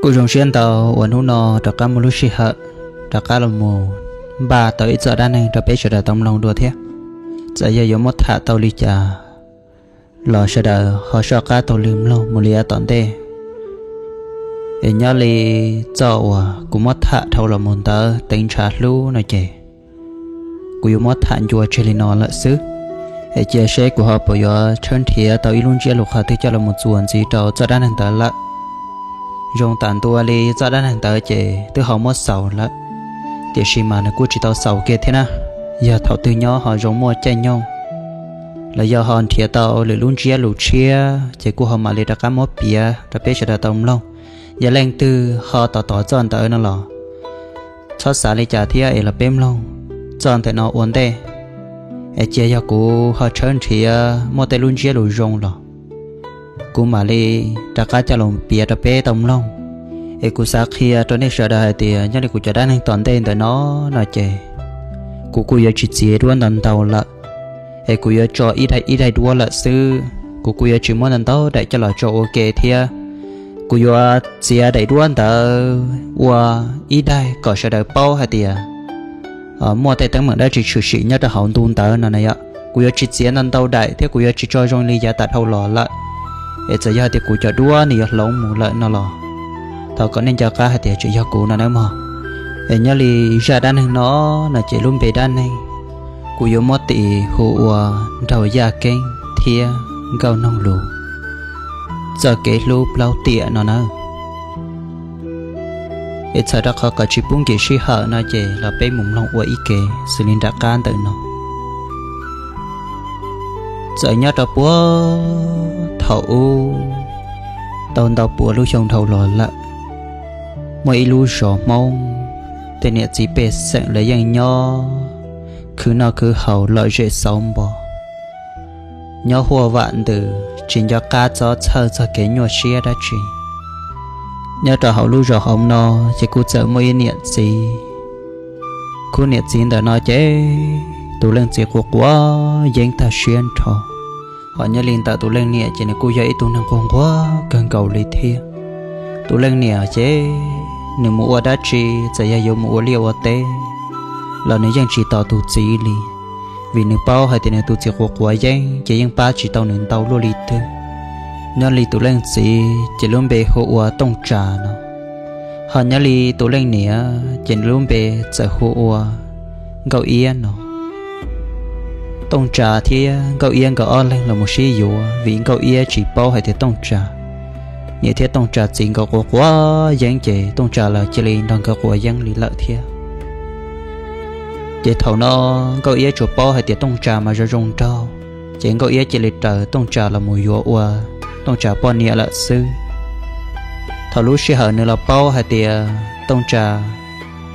Kuj zoo siab ntau uas hnub no rov qab muaj lub sij hawm rov qab los mus npaj tau ib txoj dab neeg rau peb sawv daws tau mloog dua thiab. Txawm yog yuav muab tham tau li cas los sawv daws ho soj qab taug lw mloog mus li yav tom ntej. Es nyob li txoj uas kuv muab tham dhau los mus ntawd teev ntshav hlub no ces kuv yuav muab tham ncua tseg li no lawm xwb. Es cia seb kuv ho puas yuav tshawb nrhiav tau ib lub ntsiab lus qhov twg coj los mus txuas ntxiv rau txoj dab neeg ntawd lawm. Zoo tam ntua li txoj dab neeg ntawd ces twb ho muab xaus lawm, tiam sis mas nws kuj tsis tau xaus kiag thiab na. Yog thaum twg nyob ho zoo muaj caij nyoog los yog ho nrhiav tau lwm lub ntsiab lus tshiab ces kuj ho mam li rov qab muab piav rau peb sawv daws tau mloog. Yog leej twg ho tos tos txoj ntawd no los txhob xav li cas thiab es los peb mloog txoj ntawm no ua ntej. Es cia yog kuv ho tshawb nrhiav muaj tej lub ntsiab lus zoo los kuv mam li rov qab coj los piav rau peb tau mloog. Es kuv xav qhia rau nej sawv daws hais tias nyob li kuv cov dab neeg tom ntej ntawm no no ces kuv kuj yuav tsis txiav duab ntau ntau lawm, es kuv yuav tso ib daim ib daim duab lawm xwb. Kuv kuj yuav tsis muab ntau ntau daim coj los tso ua ke thiab. Kuv yuav txiav daim duab ntawd ua ib daim kom sawv daws paub hais tias muaj tej teeb meem dab tsi tshwm sim nyob rau hauv ntu ntawd no na yom. Kuv yuav tsis txiav ntau ntau daim thiab kuv yuav tsis tso zoo li yav tas dhau los lawm. Es txawm yog tias kuv cov duab nws yuav hloov mus lawm no los thov kom nej nco qab hais tias tseem yog kuv no nawb mog. Es nyob li zaj dab neeg no no ces lub npe dab neeg kuv yuav muab tis hu ua Nraug Yaj Keeb thiab Nkauj Noog Lus txoj kev hlub plaub tiam no nawb. Es txhawm rau qhov kom tsis pub nkim sij hawm no ces los peb mus mloog ua ib ke xws li nram qab ntawm no. Txawm nyob rau puag thaum ub tau ntau puas lub xyoo dhau los lawm, muaj ib lub zos Hmoob, tej niam txiv pej xeem lawv yeej nyob khwv noj khwv haus lom zem xauv npo, nyob huaj vam ntws tsis nco qab txob txhawj txog kev nyuaj siab dab tsi. Nyob rau hauv lub zos hauv no ces kuj txawm muaj ib niam txiv. Khub niam txiv ntawm no ces tus leej txiv quav quav yeeb tag siab nrho, ho nyob li ntawm tus leej niam ces nws kuj yog ib tug neeg quag nquag kawg nkaus li thiab. Tus leej niam ces nws mus ua dab tsi, txawm yog yuav mus ua liaj ua teb los nws yeej tsis tos tus txiv li, vim nws paub hais tias nws tus txiv quav quav yeeb ces yeej pab tsis tau nws ntau luaj li twg. Nyob li tus leej txiv ces lub npe hu ua Tooj Tsa no, ho nyob li tus leej niam ces nws lub npe txawm hu ua Nkauj Iab no. Tooj Tsa thiab Nkauj Iab nkawd ob leeg los mus sib yuav vim Nkauj Iab tsis paub hais tias Tooj Tsa niam thiab Tooj Tsa txiv nkawd quav quav yeeb ces Tooj Tsa los cia li nrog nkawd quav yeeb li lawm thiab. Ces thaum no Nkauj Iab tsuas paub hais tias Tooj Tsa mas zoo zoo nraug, ces Nkauj Iab cia li raws Tooj Tsa los mus yuav ua Tooj Tsa poj niam lawm xwb. Thaum lub sij hawm nws los paub hais tias Tooj Tsa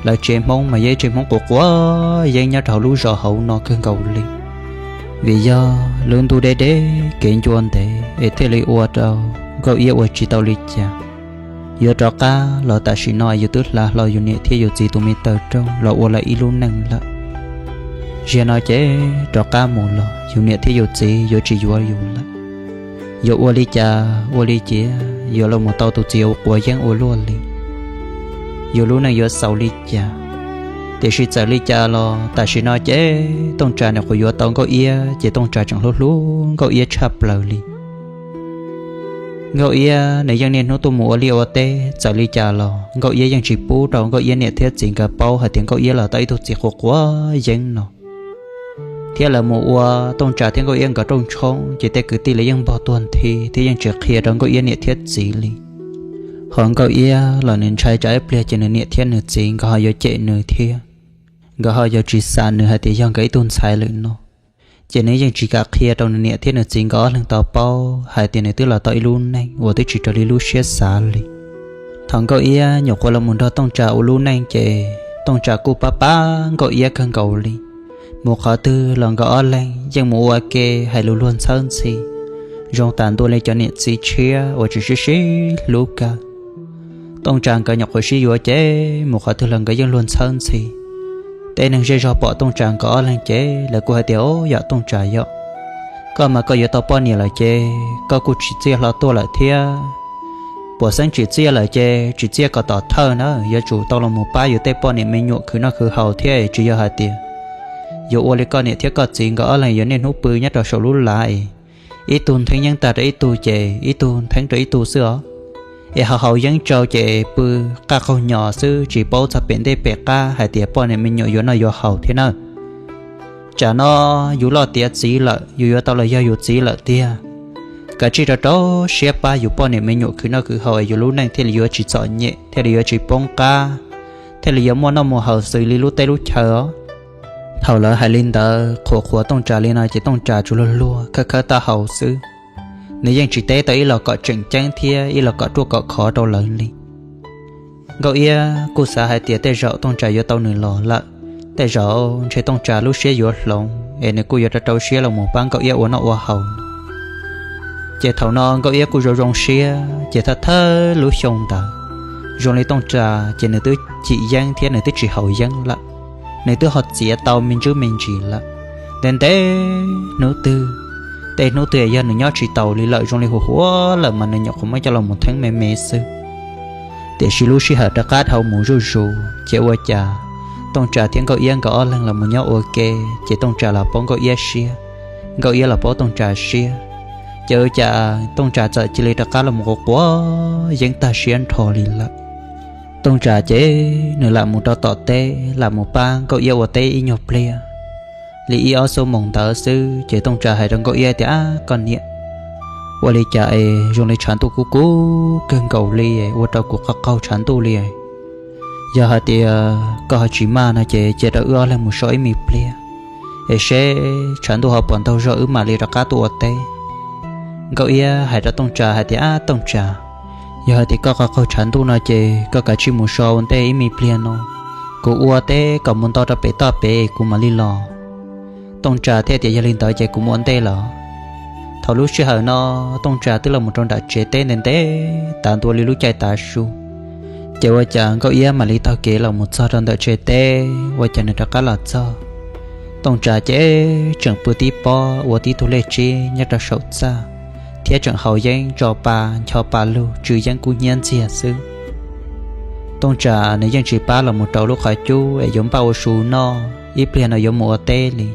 lawv tsev Hmoob mas yog ib tsev Hmoob quav quav yeeb nyob rau hauv lub zos hauv no kawg nkaus li, vim yog lub ntuj deb deb kev ncua ntev es thiaj li ua rau Nkauj Iab ua tsis tau li cas. Yuav rov qab los tam sim no yus twb hla hlo yus niam thiab yus txiv tus me taw rooj los ua lawm ib lub neej lawm. Ziag no ces rov qab mus los yus niam thiab yus txiv yuav tsis yuav yus lawm. Yuav ua li cas ua li ciav yuav los mus tau tus txiv quav yeeb ua luaj li, yus lub neej yuav xaus li cas. Tiam sis txawm li cas los tam sim no ces Tooj Tsa nws nyuam qhuav yuav tau Nkauj Iab ces Tooj Tsa tseem hlub hlub Nkauj Iab tshaj plaws li. Nkauj Iab nws yeej niaj hnub tuaj mus ua liaj ua teb, txawm li cas los Nkauj Iab yeej tsis pub rau Nkauj Iab niam thiab txiv nkawd paub hais tias Nkauj Iab los tau ib tug txiv quav quav yeeb no. Thiab lawv mus ua Tooj Tsa thiab Nkauj Iab nkawd rooj tshoob ces tej kwv tij lawv yeej npog tuag nthi thiab yeej tsis qhia rau Nkauj Iab niam thiab txiv li. Ho Nkauj Iab los nws ntshai tsam ib pliag ces nws niam thiab nws txiv nkawd ho yuav cem nws thiab, nkawd ho yuav tsis xav nws hais tias yog nkawd ib tug ntxhais lawm no. Ces nws yeej tsis kam qhia rau nws niam thiab nws txiv nkawd ob leeg tau paub hais tias nws twb los tau ib lub neej uas twb tsis raws li lub siab xav li. Thaum Nkauj Iab nyuam qhuav los mus nrog Tooj Tsa ua lub neej ces Tooj Tsa kuj pab pab Nkauj Iab kawg nkaus li. Mus qhov twg los nkawd ob leeg yeej mus ua ke hais lus luag ntxhawb ntxhi, zoo tas ntua li cov niam txiv tshiab uas tseem sib sib hlub kawg. Tooj Tsa nkawd nyuam qhuav sib yuav ces mus qhov twg los nkawd yeej luag ntxhawb ntxhi. Tej neeg zej zog pom Tooj Tsa nkawd ob leeg ces lawv kuj hais tias, Au yam Tooj Tsa yom, koj mas koj yuav tau poj niam lawm ces koj kuj tsis txiaj hlo tuaj lawm thiab. Puas xeeb tsim txiaj lawm ces tsim txiaj kom tom thawj na, yuav tsum tau los mus pab yus tej poj niam me nyuam khwv noj khwv haus thiab, tsis yog hais tias yuav ua li koj niam thiab koj txiv nkawd ob leeg yuav niaj hnub pw nyob rau saum lub lav es ib tug ntheeb yeeb tag rau ib tug ces ib tug ntheeb rau ib tug xwb os. Es ho haus yeeb tsau ces pw qaj qaug nyos xwb, tsis paub txog pem ntej pem qab hais tias poj niam me nyuam yuav noj yuav haus thiab nawb. Tsam no yus loj tiav txiv lawm, yus yuav tau los yog yus txiv lawm tiag. Kav tsij rau rau siab pab yus poj niam me nyuam khwv noj khwv haus es yus lub neej thiaj li yuav tsis txom nyem, thiaj li yuav tsis poob qab, thiaj li yuav muaj noj muaj haus xws li lub teb lub chaw os. Thaum lawv hais li ntawd qhuas qhuas Tooj Tsa li no ces Tooj Tsa tsuas luag luag khawb khawb taub hau xwb. Nws yeej tsis teb tau ib los kom tseem ceeb thiab ib los kom ruaj kom khov rau lawv li. Nkauj Iab kuj xav hais tias tej zaum Tooj Tsa yuav tau nws los lawm, tej zaum ntshe Tooj Tsa lub siab yuav hloov es nws kuj yuav rau rau siab los mus pab Nkauj Iab ua noj ua haus no. Ces thaum no Nkauj Iab kuj zoo zoo siab, ces thawj thawj lub xyoo ntawd zoo li Tooj Tsa ces nws twb cim yeeb thiab nws twb tsis haus yeeb lawm. Nws twb ho txiav tau me ntsis me ntsis lawm. Ntev ntev hnub twg, tej hnub twg yog nws nyob tsis taus li lawm, zoo li huv huav lawm mas nws nyuam qhuav muab coj los mus theeb me me xwb. Tiam sis lub sij hawm rov qab dhau mus zuj zus ces ua cas Tooj Tsa thiab Nkauj Iab nkawd ob leeg los mus nyob ua ke, ces Tooj Tsa los paub Nkauj Iab siab, Nkauj Iab los paub Tooj Tsa siab. Ces ua cas Tooj Tsa txawm cia li rov qab los mus quav quav yeeb tag siab nrho li lawm. Tooj Tsa ces nws lam mus rau tom teb, lam mus pab Nkauj Iab ua teb ib nyuag pliag li ib ob xuab moos ntawd xwb, ces Tooj Tsa hais rau Nkauj Iab tias, Ab koj niam, ua li cas es zoo li tshav ntuj kub kub kawg nkaus li, ua rau kuv qaug qaug tshav ntuj li. Yog hais tias koj ho tsis maj no ces cia rau wb ob leeg mus so ib me pliag, es seb tshav ntuj ho puas ntaug zog wb mam li rov qab tuaj ua teb. Nkauj Iab hais rau Tooj Tsa hais tias, Ab Tooj Tsa, yog hais tias koj qaug qaug tshav ntuj no ces koj kav tsij mus so ua ntej ib me pliag no, kuv ua teb kom mus ntau rau pem toj pem kuv mam li los. Tooj Tsa thiaj tias, Yog li ntawd ces kuv mus ua ntej lawm. Thaum lub sij hawm no Tooj Tsa twb los mus rau nram tsev teb ntev ntev tas ntua li lub caij tav su, ces ua cas Nkauj Iab mam li taug kev los mus txog rau ntawm tsev teb, ua cas nws rov qab los txog. Tooj Tsa ces tseem pw tib pob ua tib tug lej tsib nyob rau saum txaj, thiab tseem haus yeeb tso pa ncho pa lug tsw yeeb kub hnyiab ntxiag xwb. Tooj Tsa nws yeej tsis pab los mus rau lub qhov cub es yuav npaj ua su noj, ib pliag no yuav mus ua teb li.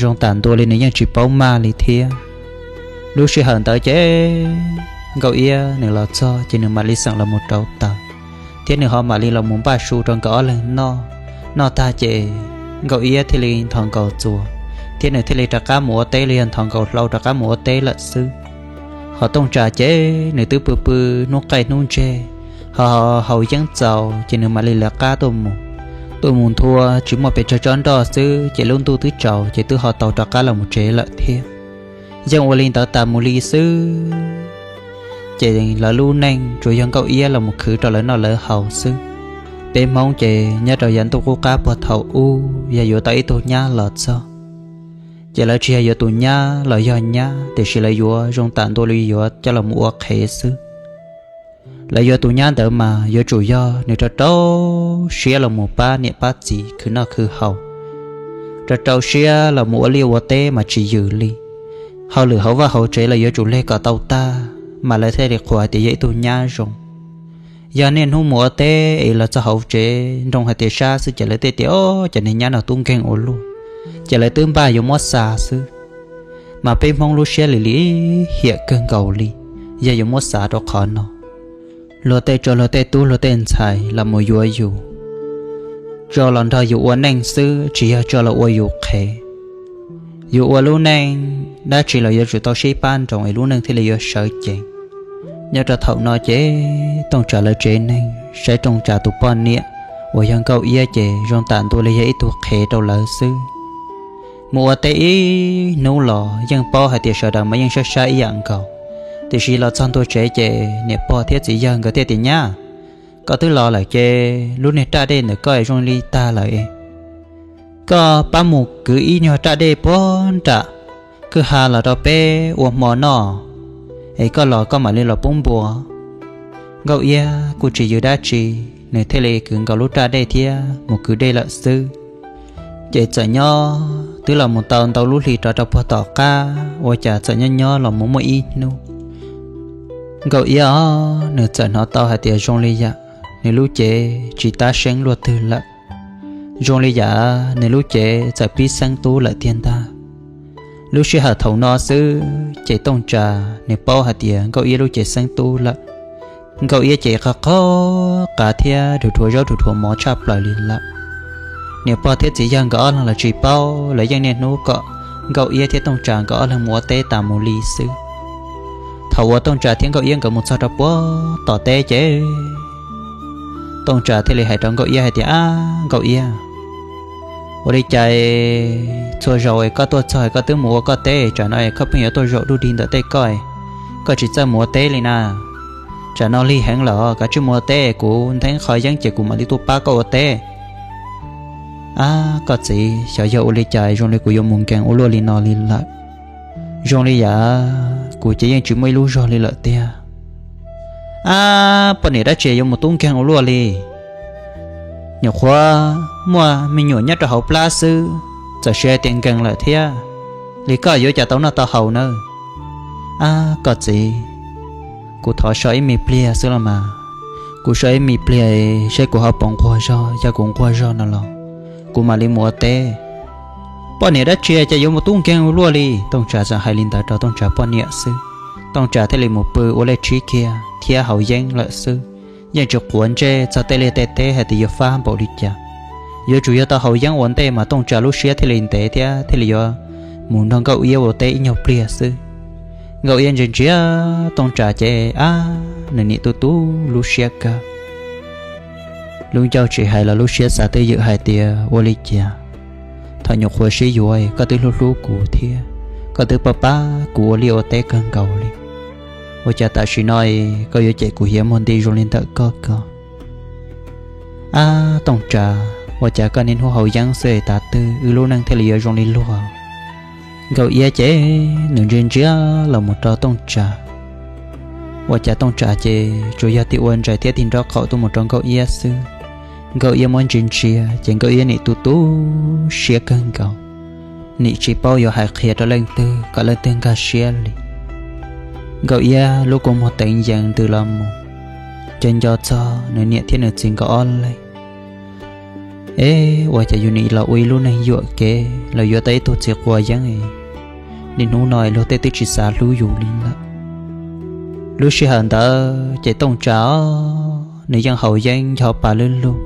Zoo tam ntua li nws yeej tsis paub maj li thiab. Lub sij hawm ntawd ces Nkauj Iab nws los txog ces nws mam li xeem los mus rauv taws, thiab nws ho mam li los mus npaj su rau nkawd ob leeg noj. Noj tag ces Nkauj Iab thiaj li nthos nkaus txuas, thiab nws thiaj li rov qab mus ua teb los yog nthos nkaus hlau rov qab mus ua teb lawm xwb. Ho Tooj Tsa ces nws twb pw pw hnub qaij hnub ntseg, ho haus yeeb txaus ces nws mam li lawv qab tuaj mus. Tuaj mus nthua tsis muaj pes tsawg tsob nroj xwb ces lub ntuj twb tsaus ces twb ho tau rov qab los mus tsev lawm thiab. Yeej ua li ntawd tas mus li xwb, ces lawv lub neej tsuas yog Nkauj Iab los mus khwv rau lawv noj lawv haus xwb. Peb Hmoob ces nyob rau yav ntuj qub qab puag thaum ub yog yuav tau ib tug nyab los txog, ces lawv tsis yog yuav tus nyab los yog nyab, tiam sis lawv yuav zoo tam ntua li yuav coj los mus ua qhev xwb. Lawv yuav tus nyab ntawd mas yuav tsum yog nws rau rau siab los mus pab niam pab txiv khwv noj khwv haus, rau rau siab los mus ua liaj ua teb mas tsis yws li. Hauj lwm hauv vaj hauv tsev los yuav tsum leg kom tau tag, mas lawv thiaj li qhuas hais tias yog ib tug nyab zoo. Yog niaj hnub mus ua teb es los txog hauv tsev nroo hais tias sab xwb ces lawv thiaj tias, Ob, cov niag nyab no tub nkeeg ua luaj, ces lawv twb npaj yuav muab xa xwb. Mas peb Hmoob lub siab lim li hiam kawg nkaus li, yog yuav muab xa rau qhov no. Luag tej tso luag tej tub luag tej ntxhais los mus yuav yus, tso los nrog yus ua neej xwb, tsis yog tso los ua yus qhev. Yus ua lub neej dab tsi los yuav tsum tau sib pab nroos es lub neej thiaj li yuav sawv ceev. Nyob rau thaum no ces Tooj Tsa lawv tsev neeg saib Tooj Tsa tus poj niam uas yog Nkauj Iab ces zoo tam ntua li yog ib tug qhev rau lawv xwb. Mus ua teb ib hnub los yeej paub hais tias sawv daws mas yeej sab sab ib yam nkaus, tiam sis los txog ntua tsev ces niam pog thiab txiv yawg nkawd thiaj tias, Nyab, koj twb los lawm ces lub niag raj dej ntawm koj zoo li tag lawm es koj pab mus kwv ib nyuag raj dej puag nram kwj ha los rau peb ua hmo noj, es koj los koj mam li los pub npua. Nkauj Iab kuj tsis yws dab tsi, nws thiaj li kwv nkaus lub raj dej thiab mus kwv dej lawm xwb. Ces txawm nyob twb los mus tau ntau lub hlis rov rau puag tom qab, ua cas txawm nyob nyob los mus muaj ib hnub Nkauj Iab nws txawm hnov tau hais tias zoo li yam nws lub cev tsis tab seeb luaj twg lawm, zoo li yam nws lub cev txawm pib xeeb tub lawm tiag ntag. Lub sij hawm thaum no xwb ces Tooj Tsa nws paub hais tias Nkauj Iab lub cev xeeb tub lawm. Nkauj Iab ces qhov qhov qav thiab dhuav zaub dhuav mov tshaj plaws li lawm. Niam pog thiab txiv yawg nkawd ob leeg los tsis paub, lawv yeej niaj hnub kom Nkauj Iab thiab Tooj Tsa nkawd ob leeg mus ua teb tas mus li xwb. Thaum uas Tooj Tsa thiab Nkauj Iab nkawd mus txog rau puag tom teb ces Tooj Tsa thiaj li hais rau Nkauj Iab hais tias, Ab Nkauj Iab, ua li cas txhua zaus es koj tuaj txog es koj twb mus ua koj teb, tsam no es koj pheej yuav tuaj zaum dub dig ntawm tej koj, koj tsis txawj mus ua teb li na. Tsam no lig heev lawm, kav tsij mus ua teb, kuv nteeb qhov yeeb ces kuv mam li tuaj pab koj ua teb. Ab koj txiv, xyov yog ua li cas zoo li kuv yuav mus nkees ua luaj li no li lawm. Zoo li yam kuv ces yeej tsis muaj ib lub zog li lawm tiag. Ab poj niam dab tsi yuav mus tub nkeeg ua luaj li? Nyuam qhuav muaj me nyuam nyob rau hauv plab xwb, txawm siv hais tias nkees lawm thiab, li koj yuav cas tau noj tau haus nawb? Ab koj txiv, kuv thov so ib me pliag xwb los mas. Kuv so ib me pliag seb kuv ho puas nquag zog, yog kuv nquag zog no los kuv mam li mus ua teb. Poj niam dab tsi ces yuav mus tub nkeeg ua luaj li? Tooj Tsa txawm hais li ntawd rau Tooj Tsa poj niam xwb. Tooj Tsa thiaj li mus pw ua lej tsib kiag thiab haus yeeb lawm xwb, yeej tsis quav ntsej txog tej liaj tej teb hais tias yuav fab npaum li cas. Yuav tsum yog tau haus yeeb ua ntej mas Tooj Tsa lub siab thiaj li ntev thiab thiaj li yuav mus nrog Nkauj Iab ua teb ib nyuag pliag xwb. Nkauj Iab ntsia ntsia Tooj Tsa ces ab nws nim tu tu lub siab kawg. Lub ncauj tsis hais los lub siab xav twj ywm hais tias ua li cas thaum nyuam qhuav sib yuav koj twb hlub hlub kuv thiab koj twb pab pab kuv ua liaj ua teb kawg nkaus li, ua cas tam sim no koj yuav cem kuv hiav muag nti zoo li ntawm koj ko? Ab Tooj Tsa, ua cas koj niaj hnub haus yeeb xwb tav twg wb lub neej thiaj li yuav zoo li luag? Nkauj Iab ces nws ntsia ntsia los mus rau Tooj Tsa. Ua cas Tooj Tsa ces tsuas yog tig ua ntsais thiab tig nrob qaum tuaj mus rau Nkauj Iab xwb. Nkauj Iab muab ntsia ntsia ces Nkauj Iab nim tu tu siab kawg nkaus, nim tsis paub yuav hais qhia rau leej twg kom leej twg nkag siab li. Nkauj Iab lub kua muag teev yees ntws los mus, ces nco txog nws niam thiab nws txiv nkawd ob leeg. Eb, ua cas yus nim los ua ib lub neej yuam kev los yuav tau ib tug txiv quav yeeb, niaj hnub no luag tej twb tsis xav hlub yus li lawm. Lub sij hawm ntawd ces Tooj Tsa nws yeej haus yeeb nco pa lub lug.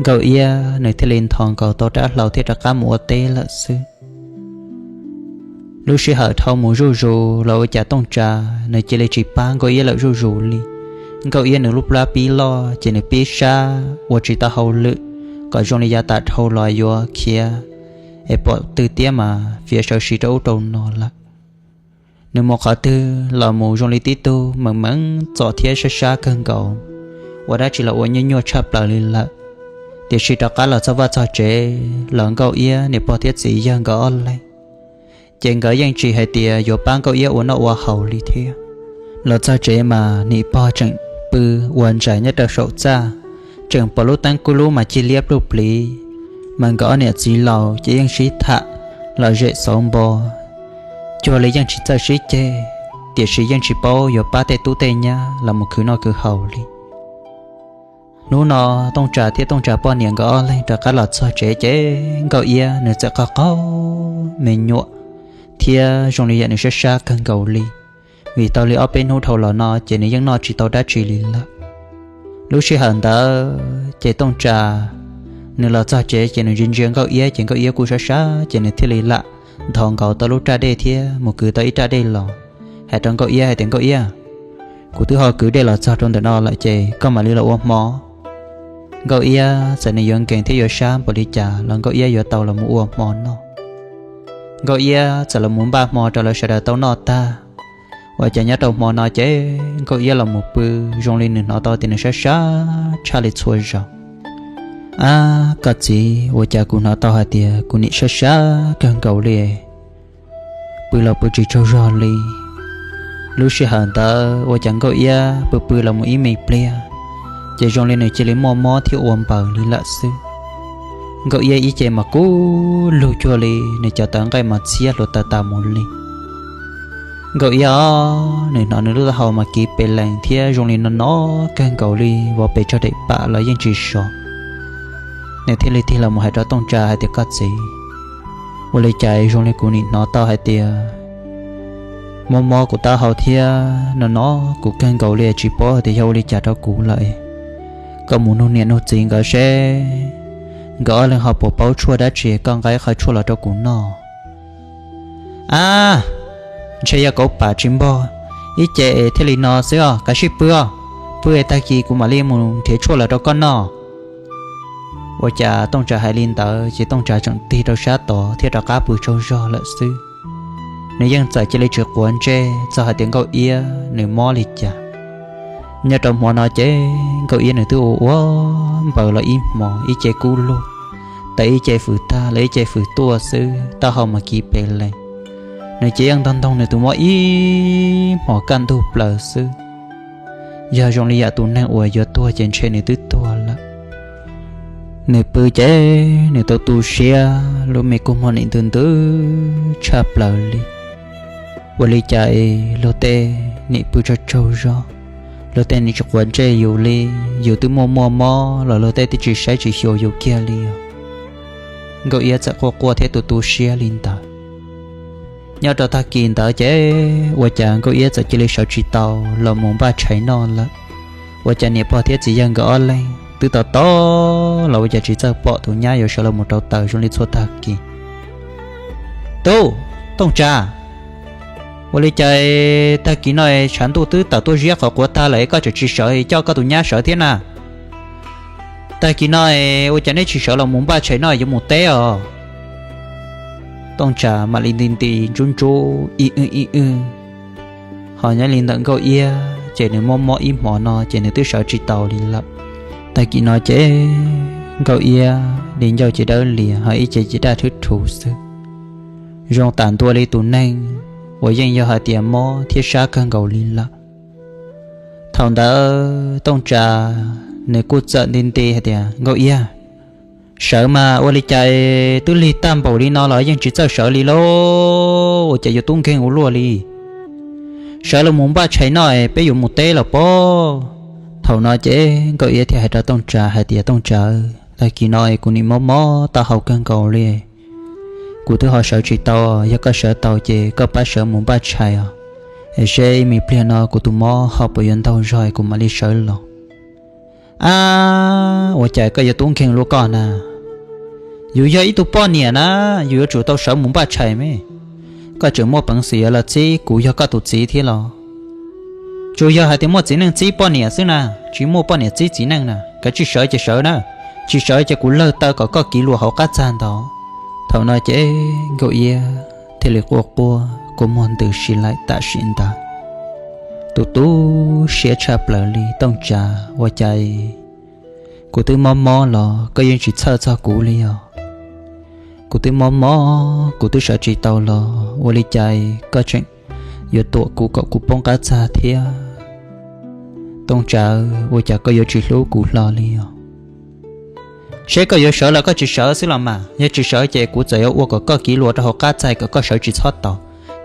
Nkauj Iab nws thiaj li nthos nkaus tau rab hlau thiab rov qab mus ua teb lawm xwb. Lub sij hawm dhau mus zuj zus los ua cas Tooj Tsa nws cia li tsis pab Nkauj Iab lawm zuj zus li. Nkauj Iab nws lub plab pib loj ces nws pib sab ua tsis tau hauj lwm, kom zoo li yav tas dhau los yuav khiav es pom twg tiab mas fiav sawv siv rau ub rau no lawm. Nws mus qhov twg los mus zoo li tib tug meem meem txom thiab sab sab kawg nkaus, ua dab tsi los ua nyuaj nyuaj tshaj plaws li lawm. Tiam sis rov qab los txog vaj txog tsev los Nkauj Iab niam pog thiab txiv yawg nkawd ob leeg ces nkawd yeej tsis hais tias yuav pab Nkauj Iab ua noj ua haus li thiab. Los txog tsev mas niam pog tseem pw ua ntsais nyob rau saum txaj, tseem pom lub teeb kub lub mas cig liab pluj pliv, mas nkawd ob niam txiv laus ces yeej sib tham los zem xauv npo, cuag li yeej tsis txawj sib ceg, tiam sis yeej tsis paub yuav pab tej tub tej nyab los mus khwv noj khwv haus li. Hnub no Tooj Tsa thiab Tooj Tsa poj niam nkawd ob leeg rov qab los txog tsev ces Nkauj Iab nws txawm qog qog me nyuam thiab zoo li yam nws sab sab kawg nkaus li, vim tau li ob peb hnub dhau los no ces nws yeej noj tsis tau dab tsi li lawm. Lub sij hawm ntawd ces Tooj Tsa nws los txog tsev ces nws ntsia ntsia Nkauj Iab ces Nkauj Iab kuj sab sab ces nws thiaj li lam nthos nkaus tau lub raj dej thiab mus kwv tau ib raj dej los, hais rau Nkauj Iab hais tias, Nkauj Iab, kuv twb ho kwv dej los txog rau ntawm no lawm ces koj mam li los ua hmo. Nkauj Iab txawm nws yuav nkees thiab yuav sab npaum li cas los Nkauj Iab yuav tau los mus ua hmo noj. Nkauj Iab txawm los mus npaj hmo rau lawv sawv daws tau noj tag, ua cas nyob rau hmo no ces Nkauj Iab los mus pw zoo li nws hnov tau tias nws sab sab tshaj li txhua zaus. Ab koj txiv, ua cas kuv hnov tau hais tias kuv nim sab sab kawg nkaus li, pw los pw tsis tsaug zog li. Lub sij hawm ntawd ua cas Nkauj Iab pw pw los mus ib me pliag, ces zoo li nws cia li muaj mob thiab ua npaws li lawm xwb. Nkauj Iab ib ce mas kub lug cuag li nws cov tawv nqaij mas txhiab hluav taws tas mus li. Nkauj Iab, nws hnov nws lub taub hau mas kiv pes lees thiab zoo li no no kawg nkaus li, vov pes tsawg daim pam los yeej tsis sov. Nws thiaj li tig los mus hais rau Tooj Tsa hais tias, Koj txiv, ua li cas zoo li kuv nim hnov tau hais tias mob mob kuv taub hau thiab no no kuv kawg nkaus li, tsis paub tias yog ua li cas rau kuv lawm. Koj mus nug niam nug txiv nkawd seb nkawd ob leeg ho puas paub tshuaj dab tsi, koj nqa qhov tshuaj los rau kuv noj. Ab, ntshe yog kauv pam tsis npog, ib ce thiaj li no xwb os, kav tsij pw os, pw tag kis kuv mam li mus nrhiav tshuaj los rau koj noj. Ua cas Tooj Tsa hais li ntawd ces Tooj Tsa tseem tig rau sab tod thiab rov qab pw tsaug zog lawm xwb. Nws yeej txawm cia li tsis quav ntsej txog hais tias Nkauj Iab nws mob li cas. Nyob rau hmo no ces Nkauj Iab nws twb ua ua npaws los ib hmos, ib ce kub lug, tawm ib ce fws tag los ib ce fws tuaj xwb, taub hau mas kiv pes lees. Nws ces yeej ntog ntoog nws tus mob ib hmos kaj ntug plaws xwb. Yog zoo li yam tus neeg uas yuav tuag ces ntshe nws twb tuag lawm. Nws pw ces nws tau tu siab, lub me kua muag nim ntws ntws tshaj plaws li. Ua li cas es luag tej nim pw tsaug tsaug zog, luag tej nim tsis quav ntsej yus li, yus twb muaj muaj mob los luag tej twb tsis saib tsis xyuas yus kiag li os. Nkauj Iab txawm quaj quaj thiab tu tu siab li ntawd. Nyob rau tag kis ntawd ces ua cas Nkauj Iab txawm cia li sawv tsis tau los mus npaj tshais noj lawm. Ua cas niam pog thiab txiv yawg nkawd ob leeg twb tos tos los ua cas tsis txawj pom tus nyab yuav sawv los mus rau taws zoo li txhua tag kis. Tub, Tooj Tsa, ua li cas tag kis no tshav ntuj twb tawm tuaj ziab qhov quav tag lawm es koj tseem tsis sawv coj koj tus nyab sawv thiab na? Tag kis no ua cas neb tsis sawv los mus npaj tshais noj yuav mus teb os? Tooj Tsa mam li nti nti ntsub ntsub ib wj ib wj. Ho nyob li ntawm Nkauj Iab ces nws mob mob ib hmo no ces nws twb sawv tsis tau li lawm. Tag kis no ces Nkauj Iab li ncauj ces dawb lias ho ib ce ces daj rhuv rhuv xwb, zoo tam ntua li tus neeg uas yeej yog hais tias mob thiab sab kawg nkaus li lawm. Thaum ntawd Tooj Tsa nws kuj txawm nti nti hais tias, Nkauj Iab, sawv mas, ua li cas twb lig tag npaum li no los yeej tsis txawj sawv li lauj? Ua cas yuav tub nkeeg ua luaj li? Sawv los mus npaj tshais noj es peb yuav mus teb los pob. Thaum no ces Nkauj Iab thiaj hais rau Tooj Tsa hais tias, Tooj Tsa, tag kis no es kuv nim mob mob taub hau kawg nkaus li. Kuv twb ho sawv tsis tau, yog koj sawv tau ces koj pab sawv mus npaj tshais os, es seb ib me pliag no kuv tus mob ho puas yuav ntaug zog es kuv mam li sawv los. Ab, ua cas koj yuav tub nkeeg luaj koj na? Yus yog ib tug poj niam na, yus yuav tsum tau sawv mus npaj tshais me. Koj tseem muaj peev xwm yuav los txib kuv yog koj tus txiv thiab los? Tsuas yog hais tias muaj txiv neej txib poj niam xwb na, tsis muaj poj niam txib txiv neej na. Kav tsij sawv ces sawv na, tsis sawv ces kuv lawg taw kom koj kiv luas hauv qab txag ntawd. Thaum no ces Nkauj Iab thiaj li quaj quaj kua muag ntws si laim tam sim ntawd. Tus tu siab tshaj plaws li, Tooj Tsa, ua cas kuv twb mob mob los koj yeej tsis txhawj txog kuv li os? Kuv twb mob mob, kuv twb sawv tsis tau los ua li cas koj tseem yuav tuam kuv kom kuv poob qab txag thiab? Tooj Tsa, ua cas koj yuav tsis hlub kuv hlo li os? Seb koj yuav sawv los koj tsis sawv xwb los mas, yog tsis sawv ces kuv txawm yuav ua kom koj kiv luas rau hauv qab txag kom koj sawv tsis txhob tau,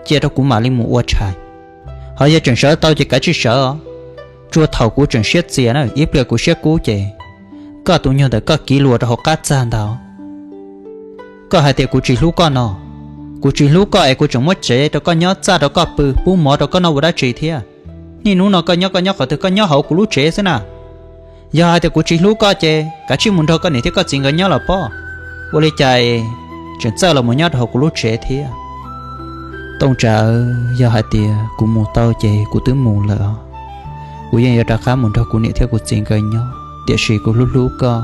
cia rau kuv mam li mus ua tshais. Ho yog tseem sawv tau ces kav tsij sawv os. Tsuas thaum kuv tseem siab txias na, ib pliag kuv siab kub ces koj tus nyuag ntawm koj kiv luas rau hauv qab txag ntag. Koj hais tias kuv tsis hlub koj no, kuv tsis hlub koj es kuv tseem muab tsev rau koj nyob, txaj rau koj pw, pub mov rau koj noj ua dab tsi thiab? Niaj hnub no koj nyob, koj nyob qhov twg? Koj nyob hauv kuv lub tsev xwb na. Yog hais tias kuv tsis hlub koj ces kav tsij mus nrog koj niam thiab koj txiv nkawd nyob los pob. Ua li cas tseem txawj los mus nyob rau hauv kuv lub tsev thiab? Tooj Tsa, yog hais tias kuv mus tau ces kuv twb mus lawm os. Kuv yeej yuav rov qab mus nrog kuv niam thiab kuv txiv nkawd nyob, tiam sis kuv hlub hlub koj,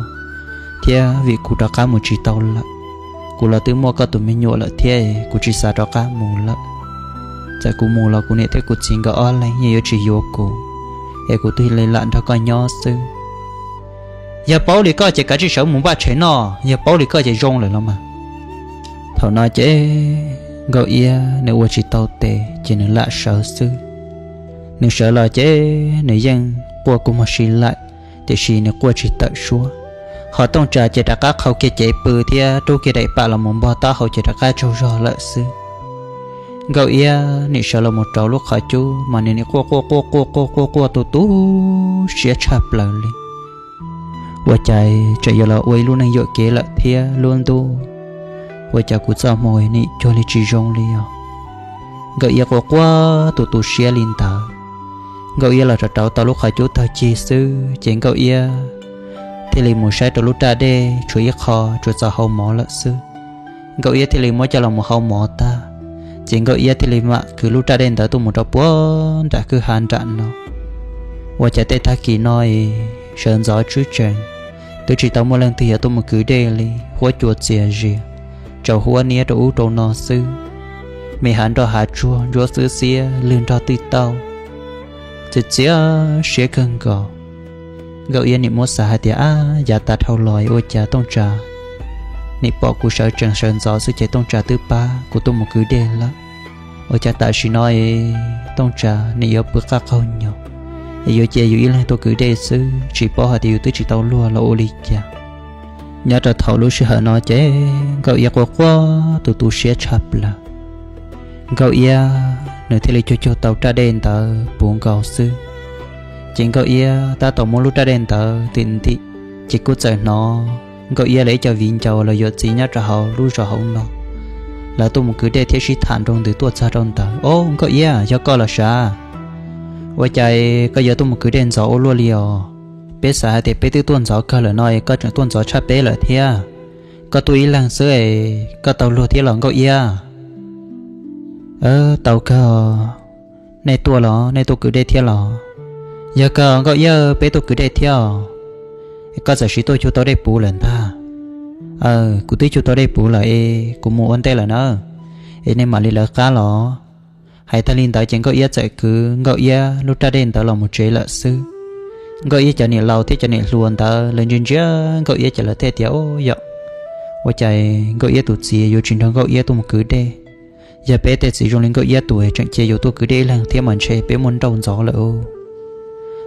thiab vim kuv rov qab mus tsis tau lawm. Kuv los twb muaj koj tus me nyuam lawm thiab, kuv tsis xav rov qab mus lawm. Txawm kuv mus los kuv niam thiab kuv txiv nkawd ob leeg yeej yuav tsis yuav kuv, es kuv thiaj li lam nrog koj nyob xwb. Yog paub li koj ces kav tsij sawv mus npaj tshais noj, yog paub li koj ces zoo lawm los mas. Thaum no ces Nkauj Iab nws ua tsis tau tes ces nws lam sawv xwb. Nws sawv los ces nws yeej quaj kua muag si laim, tiam sis nws quaj tsis tawm suab. Ho Tooj Tsa ces rov qab qhau kiag cev pw thiab rub kiag daim pam los mus npog taub hau ces rov qab tsaug zog lawm xwb. Nkauj Iab nim sawv los mus rau lub qhov cub mas nws nim quaj quaj quaj quaj quaj quaj quaj tu tu siab tshaj plaws li. Ua cas tseem yuav los ua ib lub neej yuam kev lawm thiab lub ntuj, ua cas kuv txoj hmoo nim cuag li tsis zoo li os. Nkauj Iab quaj quaj tu tu siab li ntawd, Nkauj Iab los rau rau tau lub qhov cub tag cig xwb ces Nkauj Iab thiaj li mus saib rau lub raj dej tshuav ib qho tsuas txaus hau mov lawm xwb. Nkauj Iab thiaj li muab coj los mus hau mov tag, ces Nkauj Iab thiaj li mam kwv lub raj dej ntawd tuaj mus rau puag nram kwj ha nram no. Ua cas tej tag kis no es sawv ntxov tswb tsees, twb tsis tau muaj leej twg yuav tuaj mus kwv dej li, huab cua txias zias, tsaus huab niab rau ub rau no xwb. Me hav nroj hav tsuag ntsuab xwb xiab lwg nrog twj tauj, txias txias siab kawg nkaus. Nkauj Iab nim muab xav hais tias, ab, yav tas dhau los ua cas Tooj Tsa nim pom kuv sawv tsees sawv ntxov xwb ces Tooj Tsa twb pab kuv tuaj mus kwv dej lawm. Ua cas tam sim no es Tooj Tsa nim yuav pw qaj qaug nyoos, es yuav cia yus ib leeg tuaj kwv dej xwb, tsis paub hais tias yus twb tsis tau luag los ua li cas. Nyob rau thaum lub sij hawm no ces Nkauj Iab quaj quaj tu tu siab tshaj plaws. Nkauj Iab nws thiaj li cuag cuag tau raj dej ntawd puv nkaus xwb, ces Nkauj Iab tab tom muab lub raj dej ntawd ntim ntim, ces kuj txawm hnov Nkauj Iab lawv ib co viv ncaus los yuav txiv nyob rau hauv lub zos hauv no, lawv tuaj mus kwv dej thiab sib tham nroo ntws tuaj txog rau ntawd. Ob, Nkauj Iab, yog koj los sav? Ua cas koj yuav tuaj mus kwv dej ntxov ua luaj li os? Peb xav hais tias peb twb tuaj ntxov kawg lawm no es koj tseem tuaj ntxov tshaj peb lawm thiab. Koj tuaj ib leeg xwb es koj tau luag thiab los Nkauj Iab? Tau kawg. Nej tuaj los nej tuaj kwv dej thiab los? Yog kawg Nkauj Iab, peb tuaj kwv dej thiab os. Koj txawm siv tuaj cug tau dej puv lawm ntag. Aw, kuv twb cug tau dej puv lawm es kuv mus ua ntej lawm na, es nej mam li lawv qab los. Hais tag li ntawd ces Nkauj Iab txawm kwv Nkauj Iab lub raj dej ntawd los mus tsev lawm xwb. Nkauj Iab cov niam laus thiab cov niam hluas ntawd lawv ntsia ntsia Nkauj Iab ces lawv thiaj tias, Ub, yog ua cas Nkauj Iab tus txiv yuav tsis nrog Nkauj Iab tuaj mus kwv dej? Yog peb tej txiv zoo li Nkauj Iab tus tseem cia yus tuaj kwv dej ib leeg thiab mas ntshe peb muaj nrauj ntxov lawm.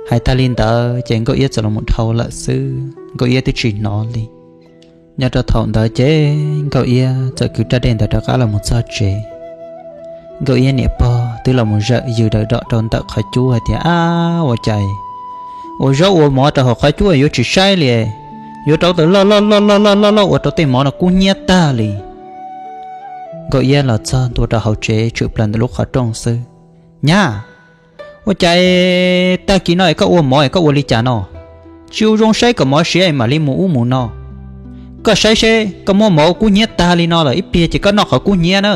Hais tag li ntawd ces Nkauj Iab txawm los mus dhau lawm xwb, Nkauj Iab twb tsis hnov li. Nyob rau thaum ntawd ces Nkauj Iab txawm kwv raj dej ntawd rov qab los mus txog tsev. Nkauj Iab niam pog twb los mus zawm yws dawm dom rau ntawm qhov cub hais tias, Ab, ua cas ua zaub ua mov rau hauv qhov cub yuav tsis saib li, yuav rauv taws loj loj loj loj loj loj loj ua rau tej mov no kub hnyiab tag li. Nkauj Iab los txog ntua rau hauv tsev tshwm plaws ntawm lub qhov rooj xwb. Nyab, ua cas tag kis no es koj ua mov es koj ua li cas no? Tsis ua zoo saib kom mov siav es mam li mus ub mus no. Koj saib seb koj muab mov ua kub hnyiab tag li no lawm, ib pliag ces koj noj qhov kub hnyiab na.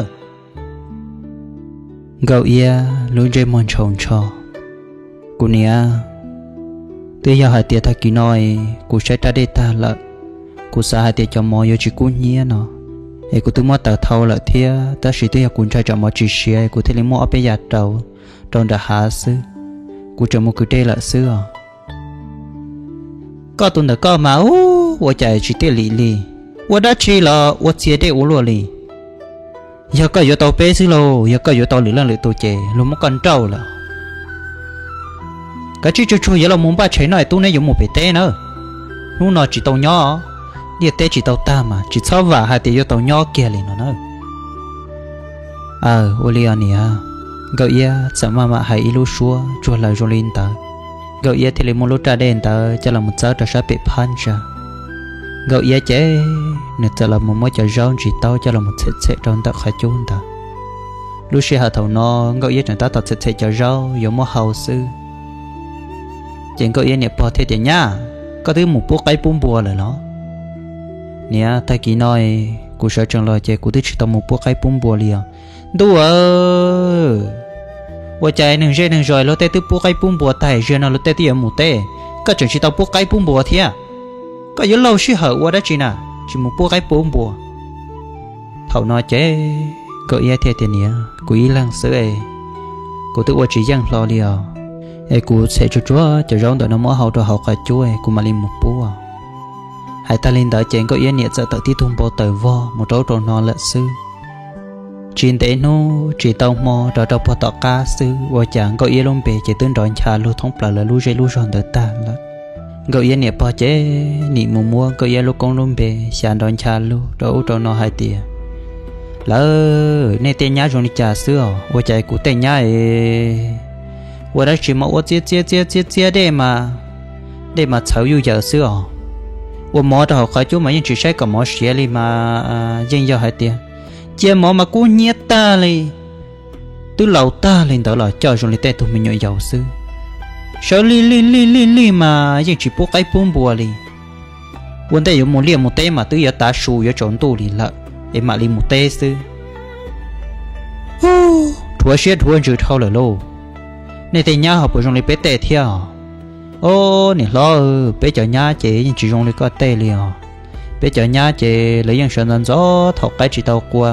Nkauj Iab lub ntsej muag ntshaus ntsho. Kuv niam, twb yog hais tias tag kis no kuv saib raj dej tag lawm, kuv xav hais tias cov mov yuav tsis kub hnyiab no, es kuv twb muab taws thau lawm thiab, tab sis twb yog kuv ntshai tsam mov tsis siav kuv thiaj li muab ob peb yav rau, rau nram hav xwb. Kuv tseem mus kwv dej lawm xwb os. Koj tus ntawm koj mas ub, ua cas tsis tiaj lim li, ua dab tsi los ua txhia dej ua luaj li. Yog koj yuav tau peb xwb lauj, yog koj yuav tau lwm leej lwm tus ces luag muab koj nrauj lawm. Kav tsij tsuag tsuag yuav los mus npaj tshais noj es tub neb yuav mus pem teb na. Hnub no tsis tau nyob, ntiaj teb tsis tau tag mas tsis txhob vam hais tias yuav tau nyob kiag li no na. Aw, ua li os niam. Nkauj Iab txawm maj mam hais ib lub suab tsuag lawv zoo li ntawd. Nkauj Iab thiaj li muab lub raj dej ntawd coj los mus txawb rau sab pem phab ntsa. Nkauj Iab ces nws txawm los mus muab cov zaub ntsis taub coj los mus txhem txhem rau ntawm qhov cub ntawd. Lub sij hawm thaum no Nkauj Iab tseem tab tom txhem txhem cov zaub yuav muab hau xwb. Ces Nkauj Iab niam pog thiaj tias, Nyab, koj twb mus pub qaib pub npua lawm los? Niam, tag kis no kuv sawv tsees los ces kuv twb tsis tau mus pub qaib pub npua li os. Ntuj aw, ua cas neeg zej neeg zos luag tej twb pub qaib pub npua tag, ziag no luag tej twb yuav mus teb, koj tseem tsis tau pub qaib pub npua thiab. Koj yuav laug sij hawm ua dab tsi na, tsis mus pub qaib pub npua? Thaum no ces Nkauj Iab thiaj tias, Niam, kuv ib leeg xwb es kuv twb ua tsis yeej hlo li os, es kuv txhem tsuag tsuag cov zaub ntawm no muab hau rau hauv qhov cub es kuv mam li mus pub. Hais tag li ntawd ces Nkauj Iab niam txawm tawm tib tug npau taws vog mus rau ub rau no lawm xwb. Tsis ntev hnub tsis tau hmo rov rau puag tom qab xwb ua cas Nkauj Iab lub npe ces twb nrov ncha lug thoob plaws lawv lub zej lub zog ntawd tag lawm. Nkauj Iab niam pog ces nim mus muab Nkauj Iab lub koob lub npe xya nrov ncha lug rau ub rau no hais tias, Lawv, nej tej nyab zoo li cas xwb os? Ua cas kuv tej nyab es ua dab tsi mas ua txiab txiab txiab txiab txiab dej mas, dej mas txhawv yuj yawm xwb os. Ua mov rau hauv qhov cub mas yeej tsis saib kom mov siav li mas yeej yog hais tias cia mov mas kub hnyiab tag li, twb laus tag li ntawd los coj zoo li tej tug me nyuam yaus xwb. Sawv lig lig lig lig lig mas yeej tsis pub qaib pub npua li. Ua ntej yuav mus liaj mus teb mas twb yuav tav su yuav tsaus ntuj li lawm es mam li mus teb xwb. Rhuav siab rhuav ntsws dhau lawm lauj. Nej tej nyab ho puas zoo li peb tej thiab? Ob niam hlob, peb cov nyab ces yeej tsis zoo li koj tej li os. Peb cov nyab ces lawv yeej sawv ntxov ntxov thaum qaib tsis tau qua,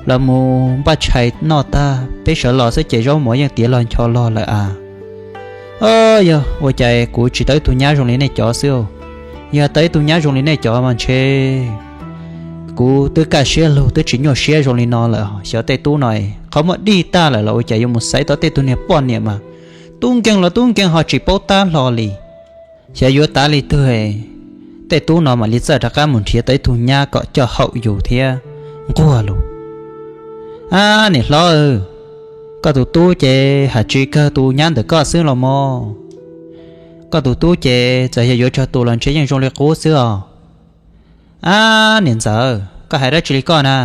los mus npaj tshais noj tag peb sawv los xwb ces zaub mov yeej tiav los ncho log lawm a. Yog ua cas kuv tsis tau ib tug nyab zoo li nej cov xwb? Yog tau ib tug nyab zoo li nej cov mas ntshe kuv twb kaj siab lug twb tsis nyuaj siab zoo li no lawm. Xyov tej tub no qhov muag dig tag lawm los ua cas yuav mus xaiv tau tej tug niag poj niam mas tub nkeeg los tub nkeeg ho tsis paub tab hlo li. Xyov yuav tav li twg, tej tub no mam li txawj rov qab mus nrhiav tau ib tug nyab kom coj haum yus thiab nquag lus. Ab niam hlob, koj tus tub ces hais tsis kawg tus nyab ntawm koj xwb los mog. Koj tus tub ces txawm yog yuav tsawg tus los ntshe yeej zoo li qub xwb os. Ab niam ntxawm, koj hais dab tsi li koj na?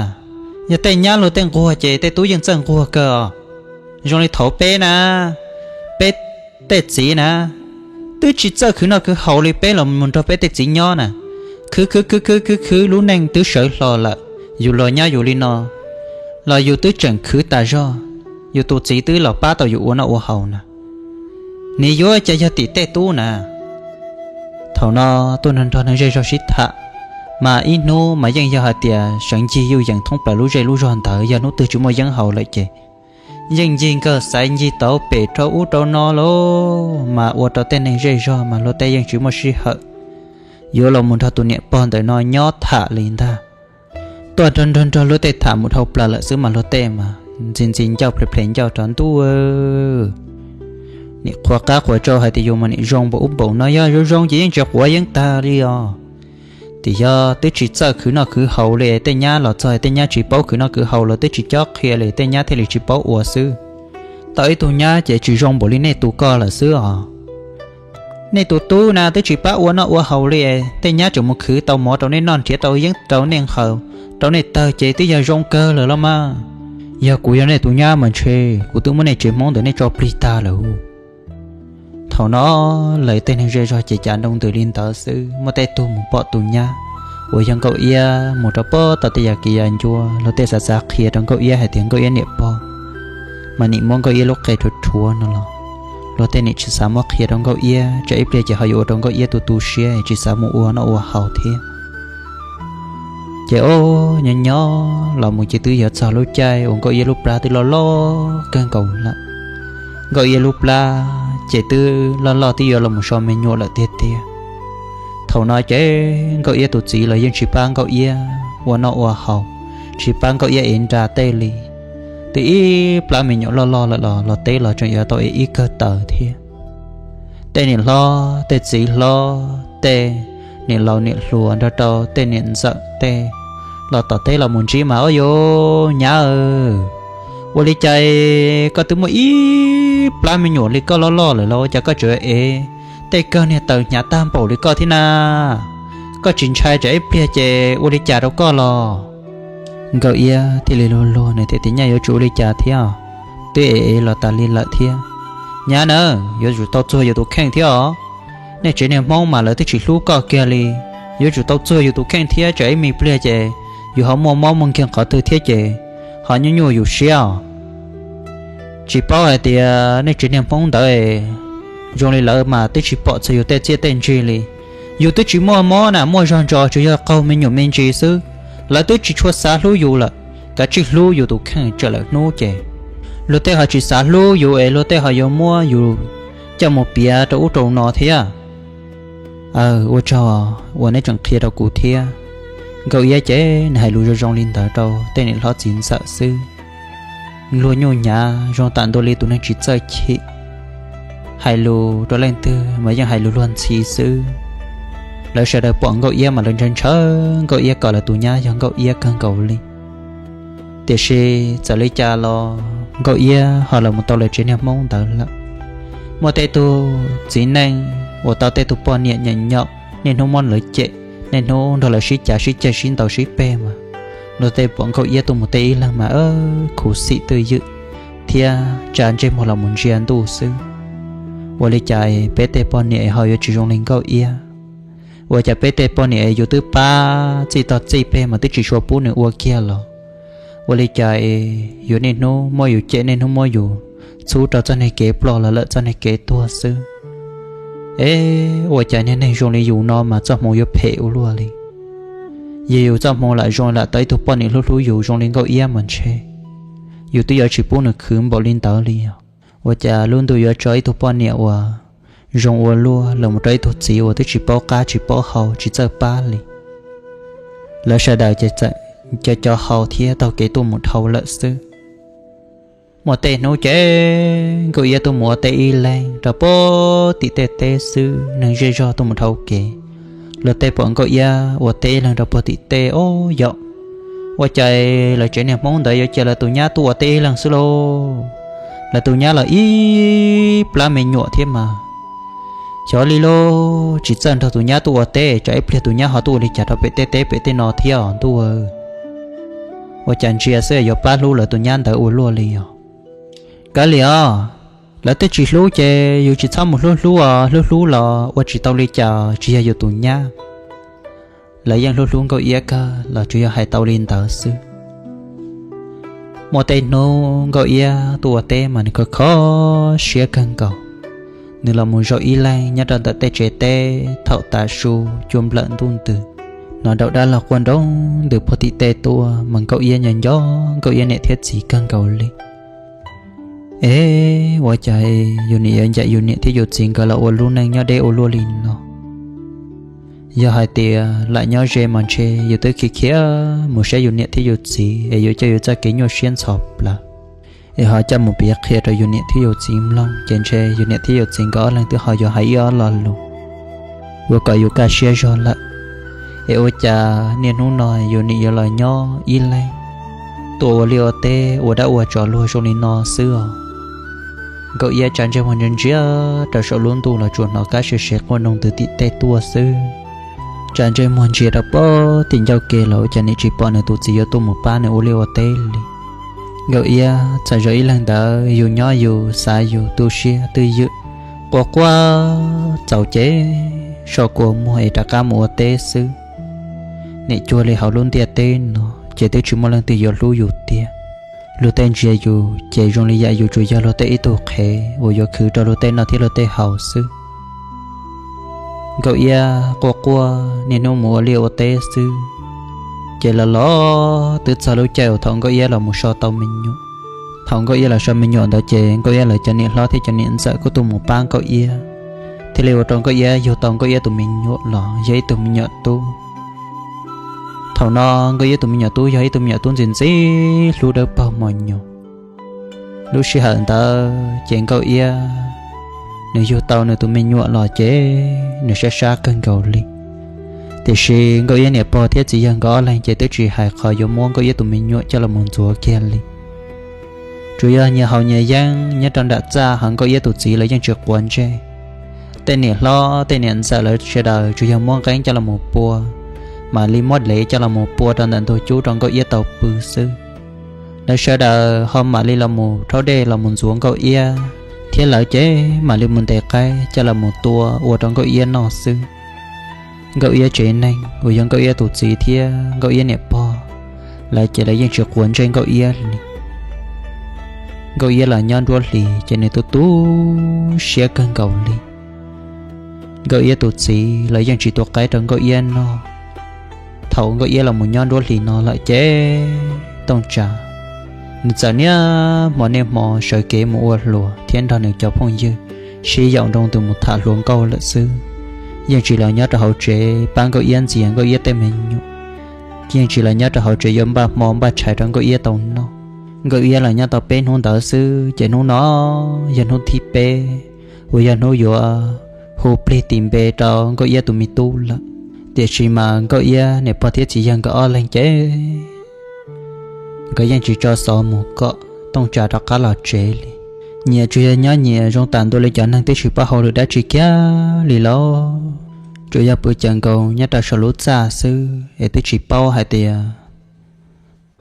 Yog tej nyab luag tej nquag ces tej tub yeej txawj nquag kawg os. Zoo li thaum peb na, peb tej txiv na, twb tsis txawj khwv noj khwv haus li peb los mus nrog peb tej txiv nyob na. Khwv khwv khwv khwv khwv khwv lub neej twb sawv hlo lawm, yus los nyob yus li no los yus twb tseem khwv tas zog, yus tus txiv twb los pab tau yus ua noj ua haus na. Nws yuav cas yog tim tej tub na. Thaum no tuaj nrog nrog neeg zej zog sib tham, mas ib hnub mas yeej yog hais tias seev ncig yuj yees thoob plaws lub zej lub zog ntawd, yog hnub twg tsis muaj yeeb haus lawm ces yeej ncig nkawg xaiv ncig tauv pem rau ub rau no lauj, mas ua rau tej neeg zej zog mas luag tej yeej tsis muaj sij hawm yuav los mus nrog tus niam pog ntawm no nyob tham li ntag. Tuaj nrog nrog nrog luag tej tham mus dhau plaws lawm xwb mas luag tej mas ntxi ntxi ncauj ple ple ncauj rau ntuj. Nim qhuas qab qhuas tsau hais tias yus mas nim zoo npaum ub npaum no, yog zoo zoo ces yeej tsis quav yeeb tag li os. Tiam yog twb tsis txawj khwv noj khwv haus li, tej nyab los txog tej nyab tsis paub khwv noj khwv haus los twb tsis cob qhia li, tej nyab thiaj li tsis paub ua xwb. Tau ib tug nyab ces tsis zoo npaum li nej tus koj lawm xwb os. Nej tus tub na twb tsis pab ua noj ua haus li, tej nyab tseem mus khwv tau mov rau nej noj, nrhiav tau yeeb rau nej nqhaws, rau nej tawg ces twb yog zoo kawg lawm los mas. Yog kuv yog nej tus nyab mas ntshe kuv twb muab nej tsev hmoob ntawm nej tso plig tag lawm. Thaum no lawv tej neeg zej zog ces cav nroo ntws li ntawd xwb, muaj tej tug mus pom tus nyab uas yog Nkauj Iab mus rau pem tau tej yam kiv yam ncua, luag tej xav xav qhia rau Nkauj Iab hais tias Nkauj Iab niam pog mas nim muab Nkauj Iab lub qe rhuav rhuav no los luag tej nim tsis xav muab qhia rau Nkauj Iab, tsam ib pliag ces ho yuav ua rau Nkauj Iab tu tu siab tsis xav mus ua noj ua haus thiab. Ces ob nyob nyob los mus ces twb yuav txog lub caij uas Nkauj Iab lub plab twb loj loj kawg nkaus lawm. Nkauj Iab lub plab ces twb loj loj twb yuav los mus so me nyuam lawm tiag tiag. Thaum no ces Nkauj Iab tus txiv los yeej tsis pab Nkauj Iab ua noj ua haus, tsis pab Nkauj Iab ev nra tej li. Twb ib plab me nyuam loj loj lawm los los teb los tseem yuav tau ev ib kawg taws thiab. Tej niam hlob tej txiv hlob tej niam laus niam hluas nrog rau tej niam ntxawm tej los tom teb los mus ntsib mas, Ob yus nyab, ua li cas koj twb muaj ib plab me nyuam li koj loj loj lawm los ua cas koj tseem ev tej kawg niag taws hnyav tag npaum li koj thiab na? Koj tsis ntshai tsam ib pliag ces ua li cas rau koj los? Nkauj Iab thiaj li luag luag nws thiaj tias, Nyab, yuav tsum ua li cas thiab? Twb ev ev los tas li lawm thiab. Nyab na, yuav tsum tau txuag yus tus kheej thiab os. Nej tsev niag hmoob mas lawv twb tsis hlub koj kiag li. Yuav tsum tau txuag yus tus kheej thiab, tsam ib me pliag ces yus ho muaj mob muaj nkeeg qhov twg thiab ces ho nyuaj nyuaj yus siab os. Tsis paub hais tias nej tsev niag hmoob ntawd zoo li lawv mas twb tsis pom txog yus tej txiaj tej ntsig li. Yus twb tsis muaj mob na muaj zog ntsos, tsuas yog qaug me nyuam me ntsis xwb. Lawv twb tsis tshua xav hlub yus lawm, kav tsij hlub yus tus kheej tsam lawm hnub ces luag tej ho tsis xav hlub yus es luag tej ho yuav muab yus coj mus piav rau ub rau no thiab. Aw, ua tsaug uas neb tseem qhia rau kuv thiab. Nkauj Iab ces nws hais lus zoo zoo li ntawd rau tej niam hlob txiv ntxawm xwb. Luag nyuj hnyav zoo tam ntua li tus neeg tsis txawj chim. Hais lus rau leej twg mas yeej hais lus luag ntxhi xwb. Lawv sawv daws pom Nkauj Iab mas lawv ntshaw ntshaw Nkauj Iab kom lawv tus nyab yog Nkauj Iab kawg nkaus li. Tiam sis txawm li cas los Nkauj Iab ho los mus tau lawv tsev niag Hmoob ntawd lawm. Muaj tej tug txiv neej uas tau tej tug poj niam nyeem nyom, niaj hnub muab lawv cem, niaj hnub nrog lawv sib cav sib ceg sib ntaus sib peg mas, luag tej pom Nkauj Iab tuaj mus teb ib leeg mas khuv xim twj ywm thiab tsa ntsej muag los mus ntsia ntuj xwb. Ua li cas peb tej poj niam ho yuav tsis zoo li Nkauj Iab? Ua cas peb tej poj niam yus twb pab txij tog txij peg mas twb tsis tshua pub nws ua kiag los, ua li cas yuav niaj hnub muab yus cem, niaj hnub muab yus txhub rau txoj niag kev ploj los lawm txoj niag kev tuag xwb? Es ua cas niag neeg zoo li yus no mas txoj hmoov yuav phem ua luaj li? Yog yus txoj hmoov lam zoo lam tau ib tug poj niam hlub hlub yus zoo li Nkauj Iab mas ntshe yus twb yuav tsis pub nws khwv npaum li ntawd li os. Ua cas lub ntuj yuav tso ib tug poj niam uas zoo ua luaj los mus rau ib tug txiv uas twb tsis paub qab tsis paub hau tsis txawj pab li? Lawv sawv daws ces txawm cov cov hau thiab taug kev tuaj mus dhau lawm xwb. Muaj tej hnub ces Nkauj Iab tuaj mus ua teb ib leeg rau puag tim tej teb xwb, neeg zej zog tuaj mus dhau kev, luag tej pom Nkauj Iab ua teb ib leeg rau puag tim tej, o yom, ua cas lawv tsev niag Hmoob ntawd yuav cia lawv tus nyab tuaj ua teb ib leeg xwb lauj? Lawv tus nyab los ib plab me nyuam thiab mas. Xyov li lauj, tsis txawj nrog tus nyab tuaj ua teb, tsam ib pliag tus nyab ho tuaj ua li cas rau pem tej teb pem tej no thiab os ntuj. Ua cas ntsia xwb yuav pab hlub lawv tus nyab ntawd ua luaj li os. Kav liam os, lawv twb tsis hlub ces yus tsis txhob mus hlub hlub os, hlub hlub los ua tsis tau li cas, tsis yog yus tus nyab. Lawv yeej hlub hlub Nkauj Iab kawg los tsuas yog hais tau li ntawd xwb. Muaj tej hnub Nkauj Iab tuaj ua teb mas nws kho kho siab kawg nkaus. Nws los mus zaum ib leeg nyob rau ntawm tej tsev teb thaum tav su cua nplawm ntuj ntws, hnov daum dab laug quaj nroo ntws puag tim tej tuaj mas Nkauj Iab nco nco, Nkauj Iab niam thiab txiv kawg nkaus li. Es ua cas yus nim yuav ncaim yus niam thiab yus txiv nkawd los ua lub neej nyob deb ua luaj li no? Yog hais tias lam nyob ze mas ntshe yus twb khiav khiav mus saib yus niam thiab yus txiv es yuav coj yus txoj kev nyuaj siab ntxhov plawv, es ho coj mus piav qhia rau yus niam thiab yus txiv mloog ces ntshe yus niam thiab yus txiv nkawd ob leeg twb ho yuav hais ib ob lo lus uas kom yus kaj siab zog lawm. Es ua cas niaj hnub no yus nim yuav los nyob ib leeg, tuaj ua liaj ua teb ua dab ua tsov luag zoo li no xwb os? Nkauj Iab tsa ntsej muag ntsia ntsia rau saum lub ntuj los tsuas hnov kab sev sev quaj nroo ntws tim tej tuaj xwb. Tsa ntsej muag ntsia rau puag tim ncauj ke los ua cas nim tsis pom nws tus txiv yuav tuaj mus pab nws ua liaj ua teb li. Nkauj Iab txhais zaum ib leeg ntawd yus nyob yus xav yus tu siab twj ywm, quaj quaj txaus ces so kua muag es rov qab mus ua teb xwb. Nim cuag li hauv lub ntiaj teb no ces twb tsis muaj leej twg yuav hlub yus tiag. Luag tej ntsia yus ces zoo li yam yus tsuas yog luag tej ib tug qhev uas yuav khwv rau luag tej noj thiab luag tej haus xwb. Nkauj Iab quaj quaj niaj hnub mus ua liaj ua teb xwb. Ces los los twb txog lub caij uas thaum Nkauj Iab los mus so tau me nyuam. Thaum Nkauj Iab los so me nyuam ntawd ces Nkauj Iab lawv cov niam hlob thiab cov niam ntxawm kuj tuaj mus pab Nkauj Iab, thiaj li ua rau Nkauj Iab yug tau Nkauj Iab tus me nyuam los yog ib tug me nyuam tub. Thaum no Nkauj Iab tus me nyuam tub yog ib tug me nyuam tub ntxim ntxim hlub dawb paug mos nyoos. Lub sij hawm ntawd ces Nkauj Iab nws yug tau nws tus me nyuam los ces nws sab sab kawg nkaus li. Tiam sis Nkauj Iab niam pog thiab txiv yawg nkawd ob leeg ces twb tsis hais qhov yuav muab Nkauj Iab tus me nyuam coj los mus ntxuav kiag li. Tsuas yog nyias haus nyias yeeb nyob rau nram txaj, ho Nkauj Iab tus txiv lawv yeej tsis quav ntsej. Tej niam hlob tej niam ntxawm lawv sawv daws tsuas yog muab nqeeb coj los mus pua, mam li muab dlev coj los mus pua rau ntawm ntug cub rau Nkauj Iab tau pw xwb. Lawv sawv daws ho mam li los mus rhaub dej los mus ntxuav Nkauj Iab, thiab lawv ces mam li mus ntes qaib coj los mus tua ua rau Nkauj Iab noj xwb. Nkauj Iab tsev neeg uas yog Nkauj Iab tus txiv thiab Nkauj Iab niam pog, lawv ces lawv yeej tsis quav ntsej Nkauj Iab li. Nkauj Iab los nyob nruab hlis ces nws tu tu siab kawg nkaus li. Nkauj Iab tus txiv los yeej tsis tua qaib rau Nkauj Iab noj. Thaum Nkauj Iab los mus nyob nruab hlis no lawm ces tooj tsam nws txawm niaj hmo niaj hmo sawv kev mus ua hluas thiab nrog nws cov phooj ywg sib yaum nroo ntws mus tham hluas nkauj lawm xwb. Yeej tsis los nyob rau hauv tsev pab Nkauj Iab ntxias Nkauj Iab tej me nyuam. Yeej tsis los nyob rau hauv tsev yuav npaj hmo npaj tshais rau Nkauj Iab tau noj. Nkauj Iab los nyob tau peb hnub ntawd xwb ces hnub no yog hnub thib peb uas yog hnub yuav hu plig tis npe rau Nkauj Iab tus me tub lawm. Tiam sis mas Nkauj Iab niam pog thiab txiv yawg nkawd ob leeg ces nkawd yeej tsis tso xov mus kom Tooj Tsa rov qab los tsev li. Nyias tsuas yog nyob nyias zoo tam ntua li cov neeg twb tsis paub hauj lwm dab tsi kiag li lauj. Tsuas yog pw caws nkaus nyob rau saum lub txaj xwb es twb tsis paub hais tias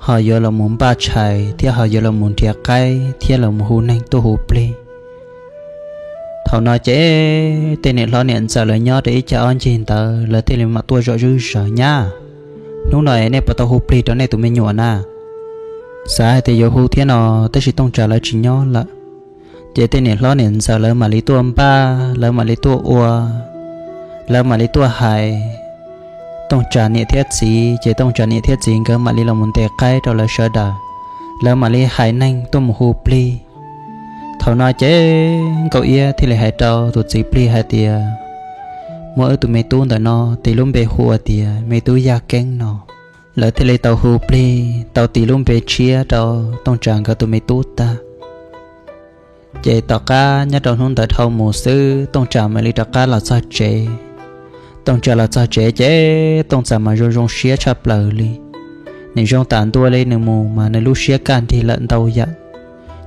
ho yuav los mus npaj tshais thiab ho yuav los mus nrhiav qaib thiab los mus hu neeg tuaj hu plig. Thaum no ces tej niam hlob niam ntxawm lawv nyob rau ib cag ob ncig ntawd lawv thiaj li mam tuaj zom zws zawv, Nyab, hnub no nej puas tau hu plig rau nej tus me nyuam na? Xav hais tias yuav hu thiab no, tab sis Tooj Tsa lawv tsis nyob lawm. Ces tej niam hlob niam ntxawm lawv mam li tuaj npaj, lawv mam li tuaj ua, lawv mam li tuaj hais Tooj Tsa niam thiab txiv, ces Tooj Tsa niam thiab txiv nkawd mam li los mus ntes qaib rau lawv sawv daws, lawv mam li hais neeg tuaj mus hu plig. Thaum no ces Nkauj Iab thiaj li hais rau tus txiv plig hais tias, Muab wb tus me tub ntawm no tis lub npe hu tias me tub Yaj Keeb no. Lawv thiaj li tau hu plig tau tis lub npe tshiab rau Tooj Tsa nkawd tus me tub tag. Ces tom qab nyob rau hnub ntawd dhau mus xwb Tooj Tsa mam li rov qab los txog tsev. Tooj Tsa los txog tsev ces Tooj Tsa mas zoo zoo siab tshaj plaws li. Nws zoo tam ntua li nws mus mas nws lub siab kaj nrig lawm ntau yam.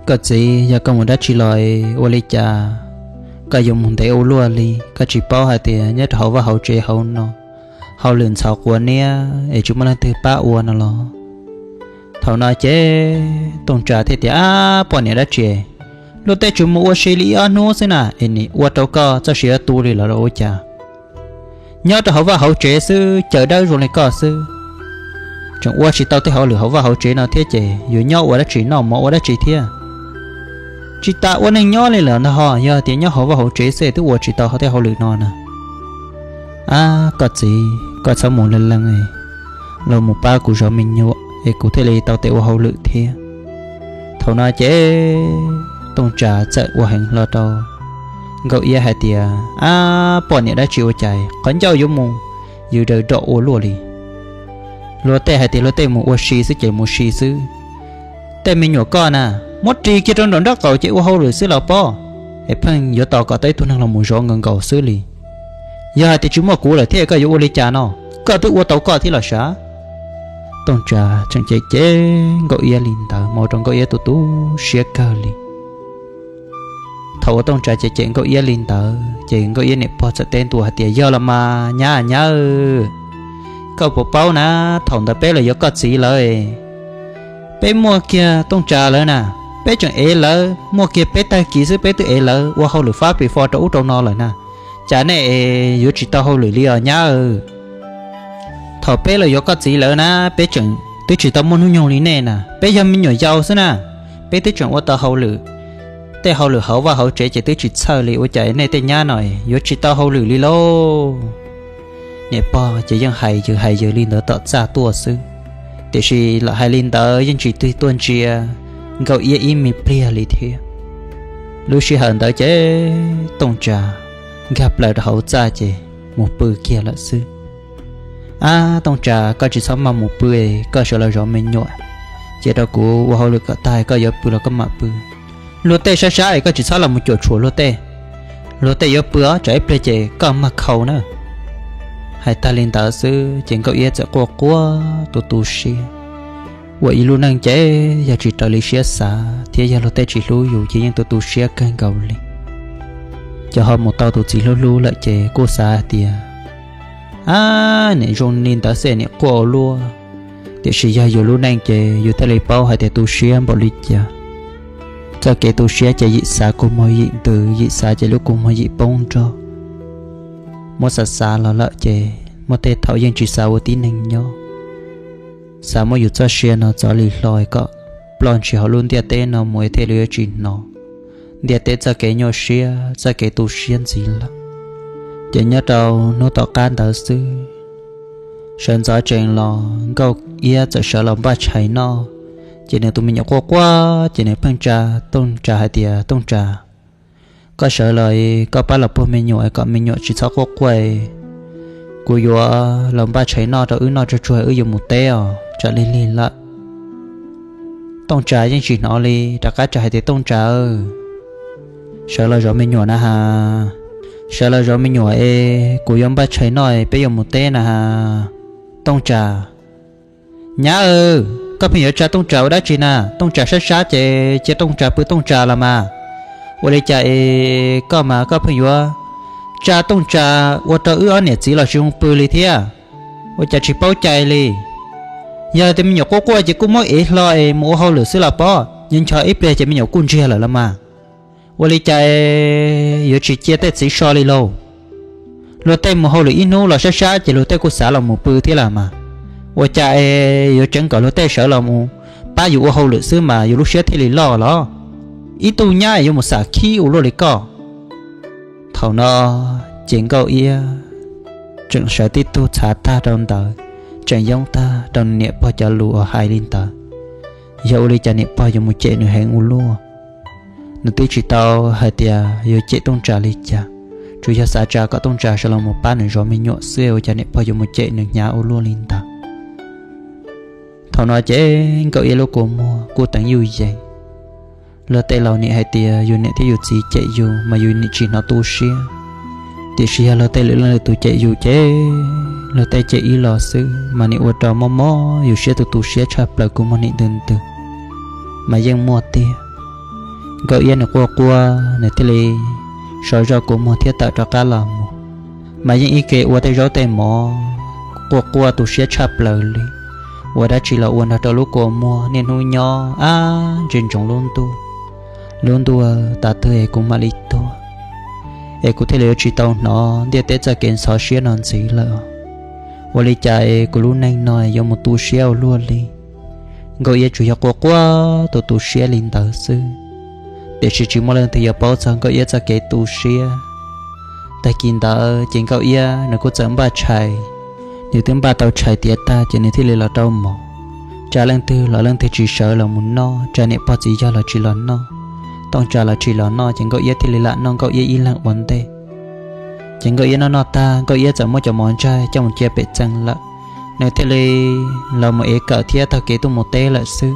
Koj txiv, yog koj mus dab tsi los ua li cas koj yuav mus ntev ua luaj li? Koj tsis paub hais tias nyob rau hauv vaj hauv tsev hauv no hauj lwm ntxhov quav niab es tsis muaj leej twg pab ua no los? Thaum no ces Tooj Tsa thiaj tias, Ab, poj niam dab tsi, luag tej tsuas mus ua si li ib ob hnub xwb na es nim ua rau koj txoj sia tu li los ua cas? Nyob rau hauv vaj hauv tsev xwb caws dawb zoo li koj xwb, tseem ua tsis tau tej hauj lwm hauv vaj hauv tsev no thiab ces yuav nyob ua dab tsi noj mov ua dab tsi thiab? Tsis tas ua neeg nyob li lawm ntag ho, yog tias nyob hauv vaj hauv tsev xwb twb ua tsis tau tej hauj lwm no na. Ab, koj txiv, koj txhob mus lees lees los mus pab kuv zov me nyuam es kuv thiaj li tau tes ua hauj lwm thiab. Thaum no ces Tooj Tsa txawm ua heev hlo rau Nkauj Iab hais tias, Ab, poj niam dab tsi ua cas qhov ncauj yuav mus yws daws dom ua luaj li? Luag tej hais tias luag tej mus ua si xwb ces mus si xwb. Tej me nyuam koj na, muab ris kiag rau nraum nraub qaum ces ua hauj lwm xwb los pob, es pheej yuav tos kom tau ib tug neeg los mus zov nkaus nkaus xwb li. Yog hais tias tsis muaj kuv lawm thiab koj yuav ua li cas no? Koj twb ua tau koj thiab los sav. Tooj Tsa tseem cem cem Nkauj Iab li ntawd mas ua rau Nkauj Iab tu tu siab kawg li. Thaum uas Tooj Tsa cem cem Nkauj Iab li ntawd ces Nkauj Iab niam pog txawm teb ntua hais tias, Yog los mas nyab, nyab, koj puas paub na, thaum ntawd peb los yuav koj txiv lawv, peb muaj kiag Tooj Tsa lawv na, peb tseem ev lawv, muaj kiag peb tag kis xwb peb twb ev lawv ua hauj lwm fab pis fo rau ub rau no lawm na. Cas nej es yuav tsis tau hauj lwm li os nyab? Thaum peb los yuav koj txiv lawv na, peb tseem twb tsis tau muaj hnub nyoog li nej na, peb yog me nyuam yaus xwb na, peb twb tseem ua tau hauj lwm. Tej hauj lwm hauv vaj hauv tsev ces twb tsis txhawj li, ua cas nej tej nyab no yuav tsis tau hauj lwm li lauj? Niam pog ces yeej hais yws hais yws li ntawd tom txaj tuaj xwb, tiam sis lam hais li ntawd yeej tsis tig tuaj ntsia Nkauj Iab ib me pliag li thiab. Lub sij hawm ntawd ces Tooj Tsa nkag plaws rau hauv txaj ces mus pw kiag lawm xwb. Ab, Tooj Tsa, koj tsis txhob maj mus pw, koj sawv los zov me nyuam, cia rau kuv ua hauj lwm kom tag koj yuav pw los koj mam pw. Luag tej sab sab es koj tsis txhob los mus cuam tshuam luag tej. Luag tej yuav pw os, tsam ib pliag ces koj mag khau na. Hais tag li ntawd xwb ces Nkauj Iab txawm quaj quaj tu tu siab. Ua ib lub neej ces yog tsis raws li siab xav thiab yog luag tej tsis hlub yus ces yeej tu tu siab kawg nkaus li. Ces ho mus tau tus txiv hlub hlub lawm ces kuj xav hais tias, ab, nim zoo li ntawd xwb nim quaj ua luaj. Tiam sis yog yus lub neej ces yus thiaj li paub hais tias tu siab npaum li cas. Txoj kev tu siab ces yim xav kua muag yim ntws, yim xav ces lub kua muag yim poob nrog. Muab xav xav los lawm ces muaj tej thaum yeej tsis xav ua tib neeg nyob. Xav muab yus txoj sia no txov li hlo kom ploj ntshis hauv lub ntiaj teb no mus thiaj li yuav tsis hnov ntiaj teb txoj kev nyuaj siab, txoj kev tu siab ntxiv lawm. Ces nyob rau hnub tom qab ntawd xwb, sawv ntxov tsees los Nkauj Iab txawm sawv los npaj tshais noj. Ces nws tus me nyuam quaj quaj ces nws pheej tsa Tooj Tsa hais tias, Tooj Tsa, koj sawv los koj pab los puag me nyuam kom me nyuam tsis txhob quaj quaj. Kuv yuav los npaj tshais noj rau wb noj tsuag tsuag wb yuav mus teb os, tsam lig lig lawm. Tooj Tsa yeej tsis hnov li, rov qab tsa hais tias, Tooj Tsa, sawv los zov me nyuam na has, sawv los zov me nyuam es kuv yuav npaj tshais noj peb yuav mus teb na has. Tooj Tsa, nyab aw, Koj pheej yuav tsa tooj tsa ua dab tsi na? Tooj tsa sab sab ces cia tooj tsa pw tooj tsa los mas. Ua li cas es koj mas koj pheej yuav tsa tooj tsa ua rau wb ob niam txiv los tsis zoo pw li thiab. Ua cas tsis paub cai li? Yog tias me nyuam quaj quaj ces kuj muab ev hlo es mus ua hauj lwm xwb los pob, nyob ncho ib pliag ces me nyuam kuj ntsiag lawm los mas. Ua li cas es yuav tsis cia tej txiv so li lauj? Luag tej mus hauj lwm ib hnub los sab sab ces luag tej kuj xav los mus pw thiab los mas. Ua cas es yuav tseev kom luag tej sawv los mus pab yus ua hauj lwm xwb mas yus lub siab thiaj li loj los? Ib tug nyab yuav mus xam khib ua luaj li koj. Thaum no ces Nkauj Iab tseem sawv tib tug txhav tag rau ntawd, tseem yoob tag rau niam pog cov lus uas hais li ntawd. Yog ua li cas niam pog yuav mus cem nws heev ua luaj? Nws twb tsis tau hais tias yuav cem tooj tsa li cas, tsuas yog xav tsa kom tooj tsa sawv los mus pab nws zov me nyuam xwb, ua cas niam pog yuav mus cem nws hnyav ua luaj li ntawd? Thaum no ces Nkauj Iab lub kua muag kuj teev yuj yees. Luag tej laus nim hais tias yus niam thiab yus txiv cem yus mas yus nim tsis hnov tu siab, tiam sis yog luag tej lwm leej lwm tus cem yus ces luag tej cem ib los xwb mas nim ua rau mob mob yus siab tu tu siab tshaj plaws kua muag nim ntws ntws. Mas yeej muaj tiag. Nkauj Iab nws quaj quaj nws thiaj li so zoj kua muag thiab tawm rov qab los mus. Mas yeej ib ke ua tej zaub tej mov, quaj quaj tu siab tshaj plaws li. Ua dab tsi los ua nrog rau lub kua muag, niaj hnub nyob ab ntsia ntsoov lub ntuj. Lub ntuj, tas twg es kuv mam li tuag, es kuv thiaj li yuav tsis tau hnov ntiaj teb txoj kev ntxhov siab no ntxiv lawm. Ua li cas es kuv lub neej no yuav mus tu siab ua luaj li? Nkauj Iab tsuas yog quaj quaj tu tu siab li ntawd xwb, tiam sis tsis muaj leej twg yuav paub txog Nkauj Iab txoj kev tu siab. Tag kis ntawd ces Nkauj Iab nws kuj txawm npaj tshais, nws twb npaj tau tshais tiav tag ces nws thiaj li los rau mov. Tsa leej twg los leej twg tsis sawv los mus noj, tsa niam pog txiv yawg los tsis los noj, tooj tsa los tsis los noj, ces Nkauj Iab thiaj li lam noj Nkauj Iab ib leeg ua ntej. Ces Nkauj Iab noj noj tag, Nkauj Iab txawm muab cov mov ntsaig coj mus cia pem txee lawm, nws thiaj li los mus ev kawm thiab taug kev tuaj mus teb lawm xwb.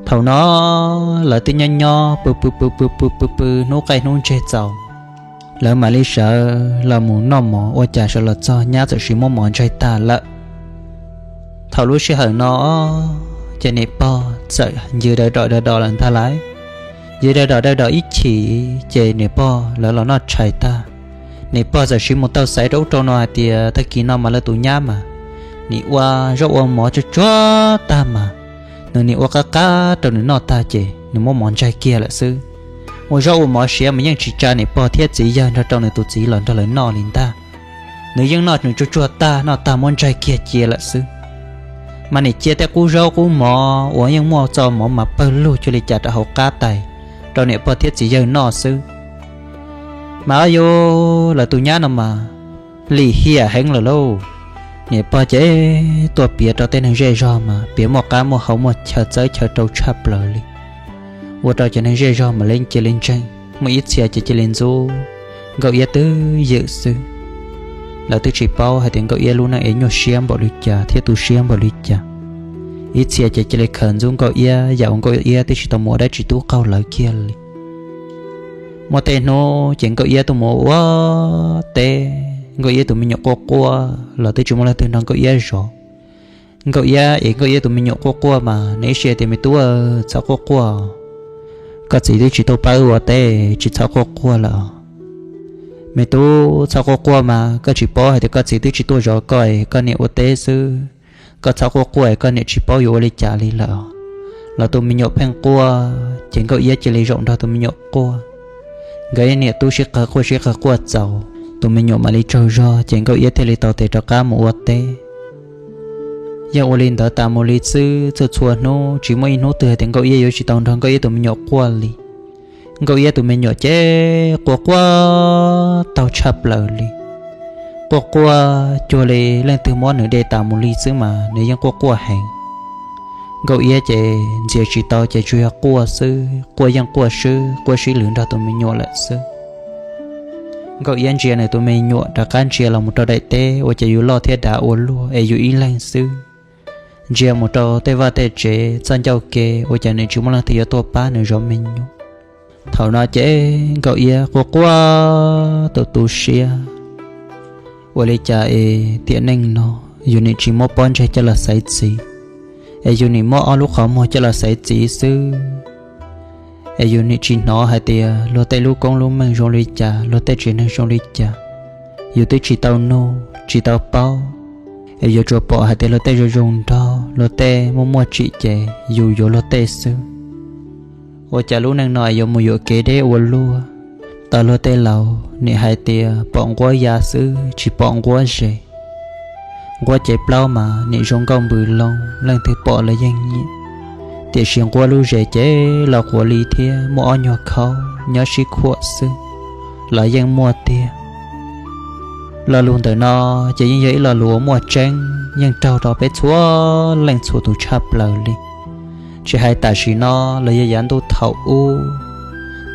Thaum no lawv twb nyob nyob pw pw pw pw pw pw pw hnub qaij hnub ntseg txaus, lawv mam li sawv los mus noj mov, ua cas sawv los txog nyab txawm sis muab mov ntsaig tag lawm. Thaum lub sij hawm no ces niam pog txawm ncw daws dom daws dom lawm ntag lauj. Ncw daws dom daws dom ib chim ces niam pog lawv los noj tshais tag, niam pog txawm sis mus taug xaiv rau ub rau no hais tias tag kis no mas lawv tus nyab mas nim ua zaub ua mov tsuag tsuag tag mas nws nim ua qab qab rau nws noj tag ces nws muab mov ntsaig kiag lawm xwb. Ua zaub ua mov siav mas yeej tsis tsa niam pog thiab txiv yawg nrog rau nws tus txiv los nrog lawv noj li ntag. Nws yeej noj nws tsuag tsuag tag, noj tag muab ntsaig kiag cia lawm xwb. Mas nim cia tej qub zaub qub mov uas yeej muaj txoj mov mas pawg lug cuag li cas rau hauv qab tais rau niam pog thiab txiv yawg noj xwb. Mas ob yus lawv tus nyab no mas lim hiam heev lawm lauj. Niam pog ces tuaj piav rau tej neeg zej zog mas piav muaj qab muaj hau muaj chaw txawb chaw rau tshaj plaws li, ua rau cov neeg zej zog mas leej cia li ntseeg, muaj ib txhia ces cia li ntxub Nkauj Iab twb ywm xwb. Lawv twb tsis paub hais tias Nkauj Iab lub neej es nyuaj siab npaum li cas thiab tu siab npaum li cas. Ib txhia ces cia li khaws ntxub Nkauj Iab yam uas Nkauj Iab twb tsis tau mus ua dab tsi tub qaug lawv kiag li. Muaj tej hnub ces Nkauj Iab tuaj mus ua teb, Nkauj Iab tus me nyuam quaj quaj los twb tsis muaj leej twg nrog Nkauj Iab zov. Nkauj Iab es Nkauj Iab tus me nyuam quaj quaj mas nws ib sij tias, Me tub, txhob quaj quaj, koj txiv twb tsis tuaj pab wb ua teb, tsis txhob quaj quaj lawm. Me tub, txhob quaj quaj mas, koj tsis paub hais tias koj txiv twb tsis tuaj zov koj es koj niam ua teb xwb. Koj txhob quaj quaj es koj niam tsis paub yuav ua li cas li lawm. Los tus me nyuam pheej quaj ces Nkauj Iab cia li zaum nrog tus me nyuam quaj. Nkawd niam tub sib qawg quaj sib qawg quaj txaus, tus me nyuam mam li tsaug zog ces Nkauj Iab thiaj li tau tes rov qab mus ua teb. Yeej ua li ntawd tas mus li xwb, txhua txhua hnub tsis muaj ib hnub twg hais tias Nkauj Iab yuav tsis tau nrog Nkauj Iab tus me nyuam quaj li. Nkauj Iab tus me nyuam ces quaj quaj taug tshaj plaws li. Quaj quaj cuag li leej twg muab nws de tas mus li xwb mas nws yeej quaj quaj heev. Nkauj Iab ces ntxias tsis tau ces tsuas yog quaj xwb, quaj yeej quaj swb, quaj sib lwv nrog tus me nyuam lawm xwb. Nkauj Iab ntsia nws tus me nyuam rov qab ntsia los mus rau daim teb ua cas yus loj thiab dav ua luaj es yus ib leeg xwb. Ntsia mus rau tej vaj tej tsev txoj ncauj ke ua cas nws tsis muaj leej twg yuav tuaj pab nws zov me nyuam. Thaum no ces Nkauj Iab quaj quaj tu tu siab. Ua li cas es tiam neej no yus nim tsis muab pob ntseg coj los xaiv txiv, Es yus nim muab ob lub qhov muag coj los xaiv txiv xwb. Es yus nim tsis hnov hais tias luag tej lub koob lub meej zoo li cas, luag tej tsev neeg zoo li cas. Yus twb tsis tau nug tsis tau paub, es yuav tsuas pom hais tias luag tej zoo zoo nraug, luag tej muaj muaj tsim ces yus yuav luag tej xwb. Ua cas lub neej no yuav mus yuam kev deb ua luaj? Tau luag tej laus nim hais tias pom nquab ya xwb tsis pom nquab zes. Nquab cev plaub mas nim zoo nkauj npws loo, leej twg pom los yeej nyiam. Tiam sis nquab lub zes ces los quav li thiab muaj ob nyuag khaub nyob sib khuam xwb los yeej muaj tiag. Lo lus ntawm no ces yeej yog ib lo lus uas muaj tseeb, yeej raug rau peb txhua leej txhua tus tshaj plaws li. Tsis hais tam sim no los yog yav ntuj thaum ub,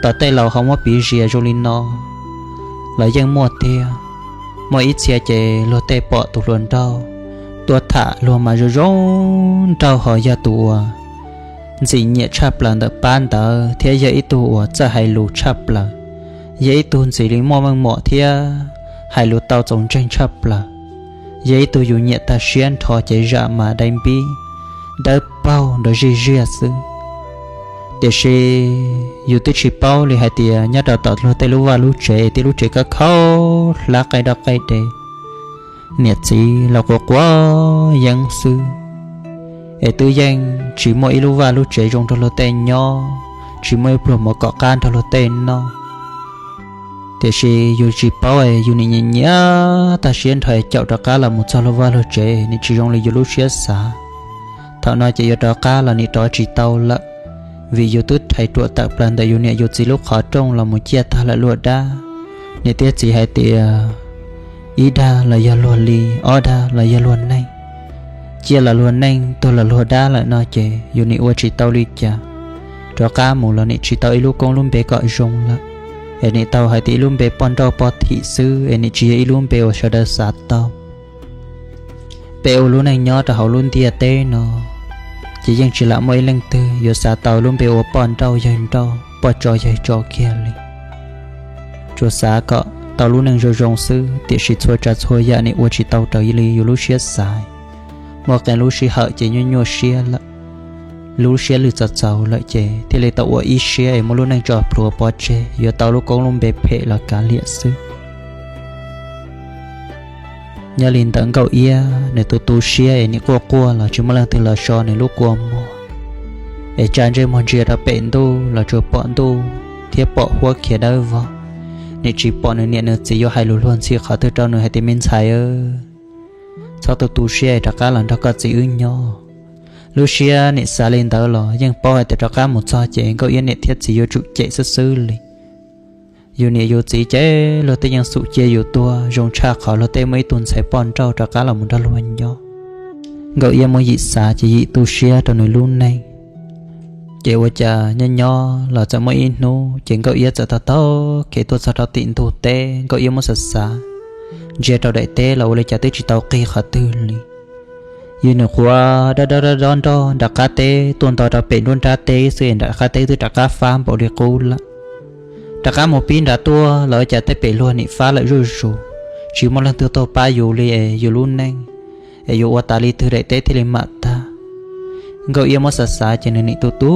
tom tej laus ho muab piv zias zoo li no los yeej muaj tiag. Muaj ib txhia ces luag tej pom tus hluas nraug tuaj tham luag mas zoo zoo nraug ho yog tus uas ntxim nyiam tshaj plaws ntawm pab ntawd thiab yog ib tug uas txawj hais lus tshaj plaws, yog ib tug ntxim li muaj meej mom thiab hais lus tau txaus ntseeg tshaj plaws, yog ib tug yus nyiam tag siab nrho ces zam mas dai npib dawb paug nrov zij ziaj xwb. Tiam sis yus twb tsis paub li hais tias nyob rau tom luag tej lub vaj lub tsev, tej lub tsev kab khaub hlab qaij doj qaij de, niam txiv los quav quav yeeb xwb, es twb yeej tsis muaj ib lub vaj lub tsev zoo nrog luag tej nyob, tsis muaj ib pluag mov kom qab nrog luag tej noj. Tiam sis yus tsis paub es yus nim nyiam nyiam tag siab nrho caum rov qab los mus txog luag vaj luag tsev nim tsis zoo li yus lub siab xav. Thaum no ces yuav rov qab los nim rov tsis tau lawm, vim yus twb rhais ruam tawm plaws ntawm yus niam yus txiv lub qhov rooj los mus ciaj tag lawm luag dab. Niam thiab txiv hais tias ib dag los yog luag li, ob dag los yog luag neej. Ciaj los luag neej, tuag los luag dab lawm no ces yus nim ua tsis tau li cas. Rov qab mus los nim tsis tau ib lub koob lub npe kom zoo lawm, es nim tau hais tias ib lub npe poj nrauj poj thim xwb es nim tsis yog ib lub npe uas sawv daws xav tau. Peb ua lub neej nyob rau hauv lub ntiaj teb no ces yeej tsis lam muaj ib leej twg yuav xav tau lub npe ua poj nrauj yawg nrauj, poj tso yawg tso kiag li. Tsuas xav kom tau lub neej zoo zoo xwb, tiam sis txhua tsav txhua yam nim ua tsis tau raws li yus lub siab xav. Muaj qee lub sij hawm ces nyuaj nyuaj siab lawm, lub siab lwj txaus txaus lawm ces thiaj li tau ua ib siab es muab lub neej tso plhuav pov tseg yuav tau lub koob lub npe phem los kav liam xwb. Nyob li ntawm Nkauj Iab, nws tu tu siab es nim quaj quaj los tsis muaj leej twg los so nws lub kua muag, es tsa ntsej muag ntsia rau pem ntuj los tsuas pom ntuj thiab pom huab khiav dawb vog. Nim tsis pom nws niam nws txiv yuav hais lus luag ntxhi qhov twg rau nws hais tias me ntxhais, txhob tu tu siab es rov qab los nrog koj txiv wb nyob. Lub siab nim xav li ntawd los yeej paub hais tias rov qab mus txog ces Nkauj Iab niam thiab txiv yuav tsum cem xwb xwb li. Yus niam yus txiv ces luag tej yeej xum cia yus tuag zoo tshaj qhov luag tej muaj ib tug ntxhais poj nrauj rov qab los mus nrog luag nyob. Nkauj Iab muab Yim xav ces Yim tu siab rau nws lub neej. Ces ua cas nyob nyob los txawm muaj ib hnub ces Nkauj Iab txawm taug taug kev tuaj txog rau tim ntug teb. Nkauj Iab muab xav xav, ntsia rau daim teb los ua li cas twb tsis tau qig qhov twg li. Yus nim qhuav dob dob dob dob nrog nram qab teb tuaj nto rau pem nruab nrab teb xwb es nram qab teb twb rov qab fab npaum li qub lawm. Rov qab mus pib nrad tuaj los ua cas tej pem luag nim fab lawm zuj zus, tsis muaj leej twg tuaj pab yus li es yus lub neej es yuav ua tas li twg daim teb thiaj li mam tag. Nkauj Iab muab xav xav ces nws nim tu tu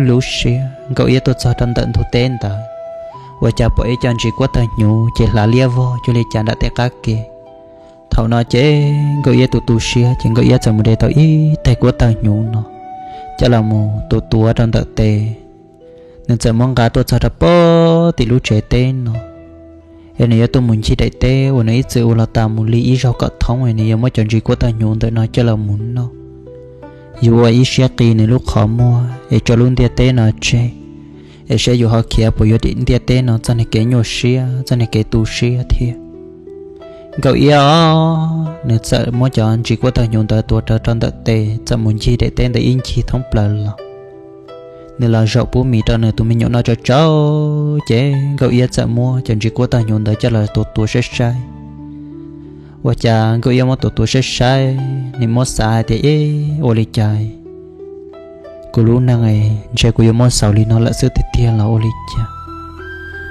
lub siab. Nkauj Iab tuaj txog rau ntawm ntug teb ntawd, ua cas pom ib co ntsis kuab tawg hnyuv ces hlav liab vog cuag li cas nram tej qab ke. Thaum no ces Nkauj Iab tu tu siab ces Nkauj Iab txawm mus de tau ib tais kuab tawg hnyuv no coj los mus tu tuav rau ntawm tes. Nws txawm muab nqa tuaj txog rau pem tim lub tsev teb no, es nws yuav tuaj mus ncig daim teb uas nws ib txwm ua los tas mus li ib zaug kom thoob es nws yuav muab cov ntsis kuab tawg hnyuv ntawm no coj los mus noj. Yus ua ib siab qi nws lub qhov muag es tso lub ntiaj teb no tseg, es saib yus ho khiav puas yuav dim ntiaj teb no txoj niag kev nyuaj siab, txoj niag kev tu siab thiab. Nkauj Iab os, nws txawm muab cov ntsis kuab tawg hnyuv ntawd tuav rawv rau ntawm tes txawm mus ncig daim teb ntawd ib ncig thoob plaws los. Nws los zaum pub mis rau nws tus me nyuam noj tsau tsau, ces Nkauj Iab txawm muab cov ntsis kuab tawg hnyuv ntawd coj los tuav tuav saib saib. Ua cas Nkauj Iab muab tuav tuav saib saib, nws muab xav hais tias, ib, ua li cas kuv lub neej ntshe kuv yuav muab xaus li no lawm xwb tiag tiag los ua li cas.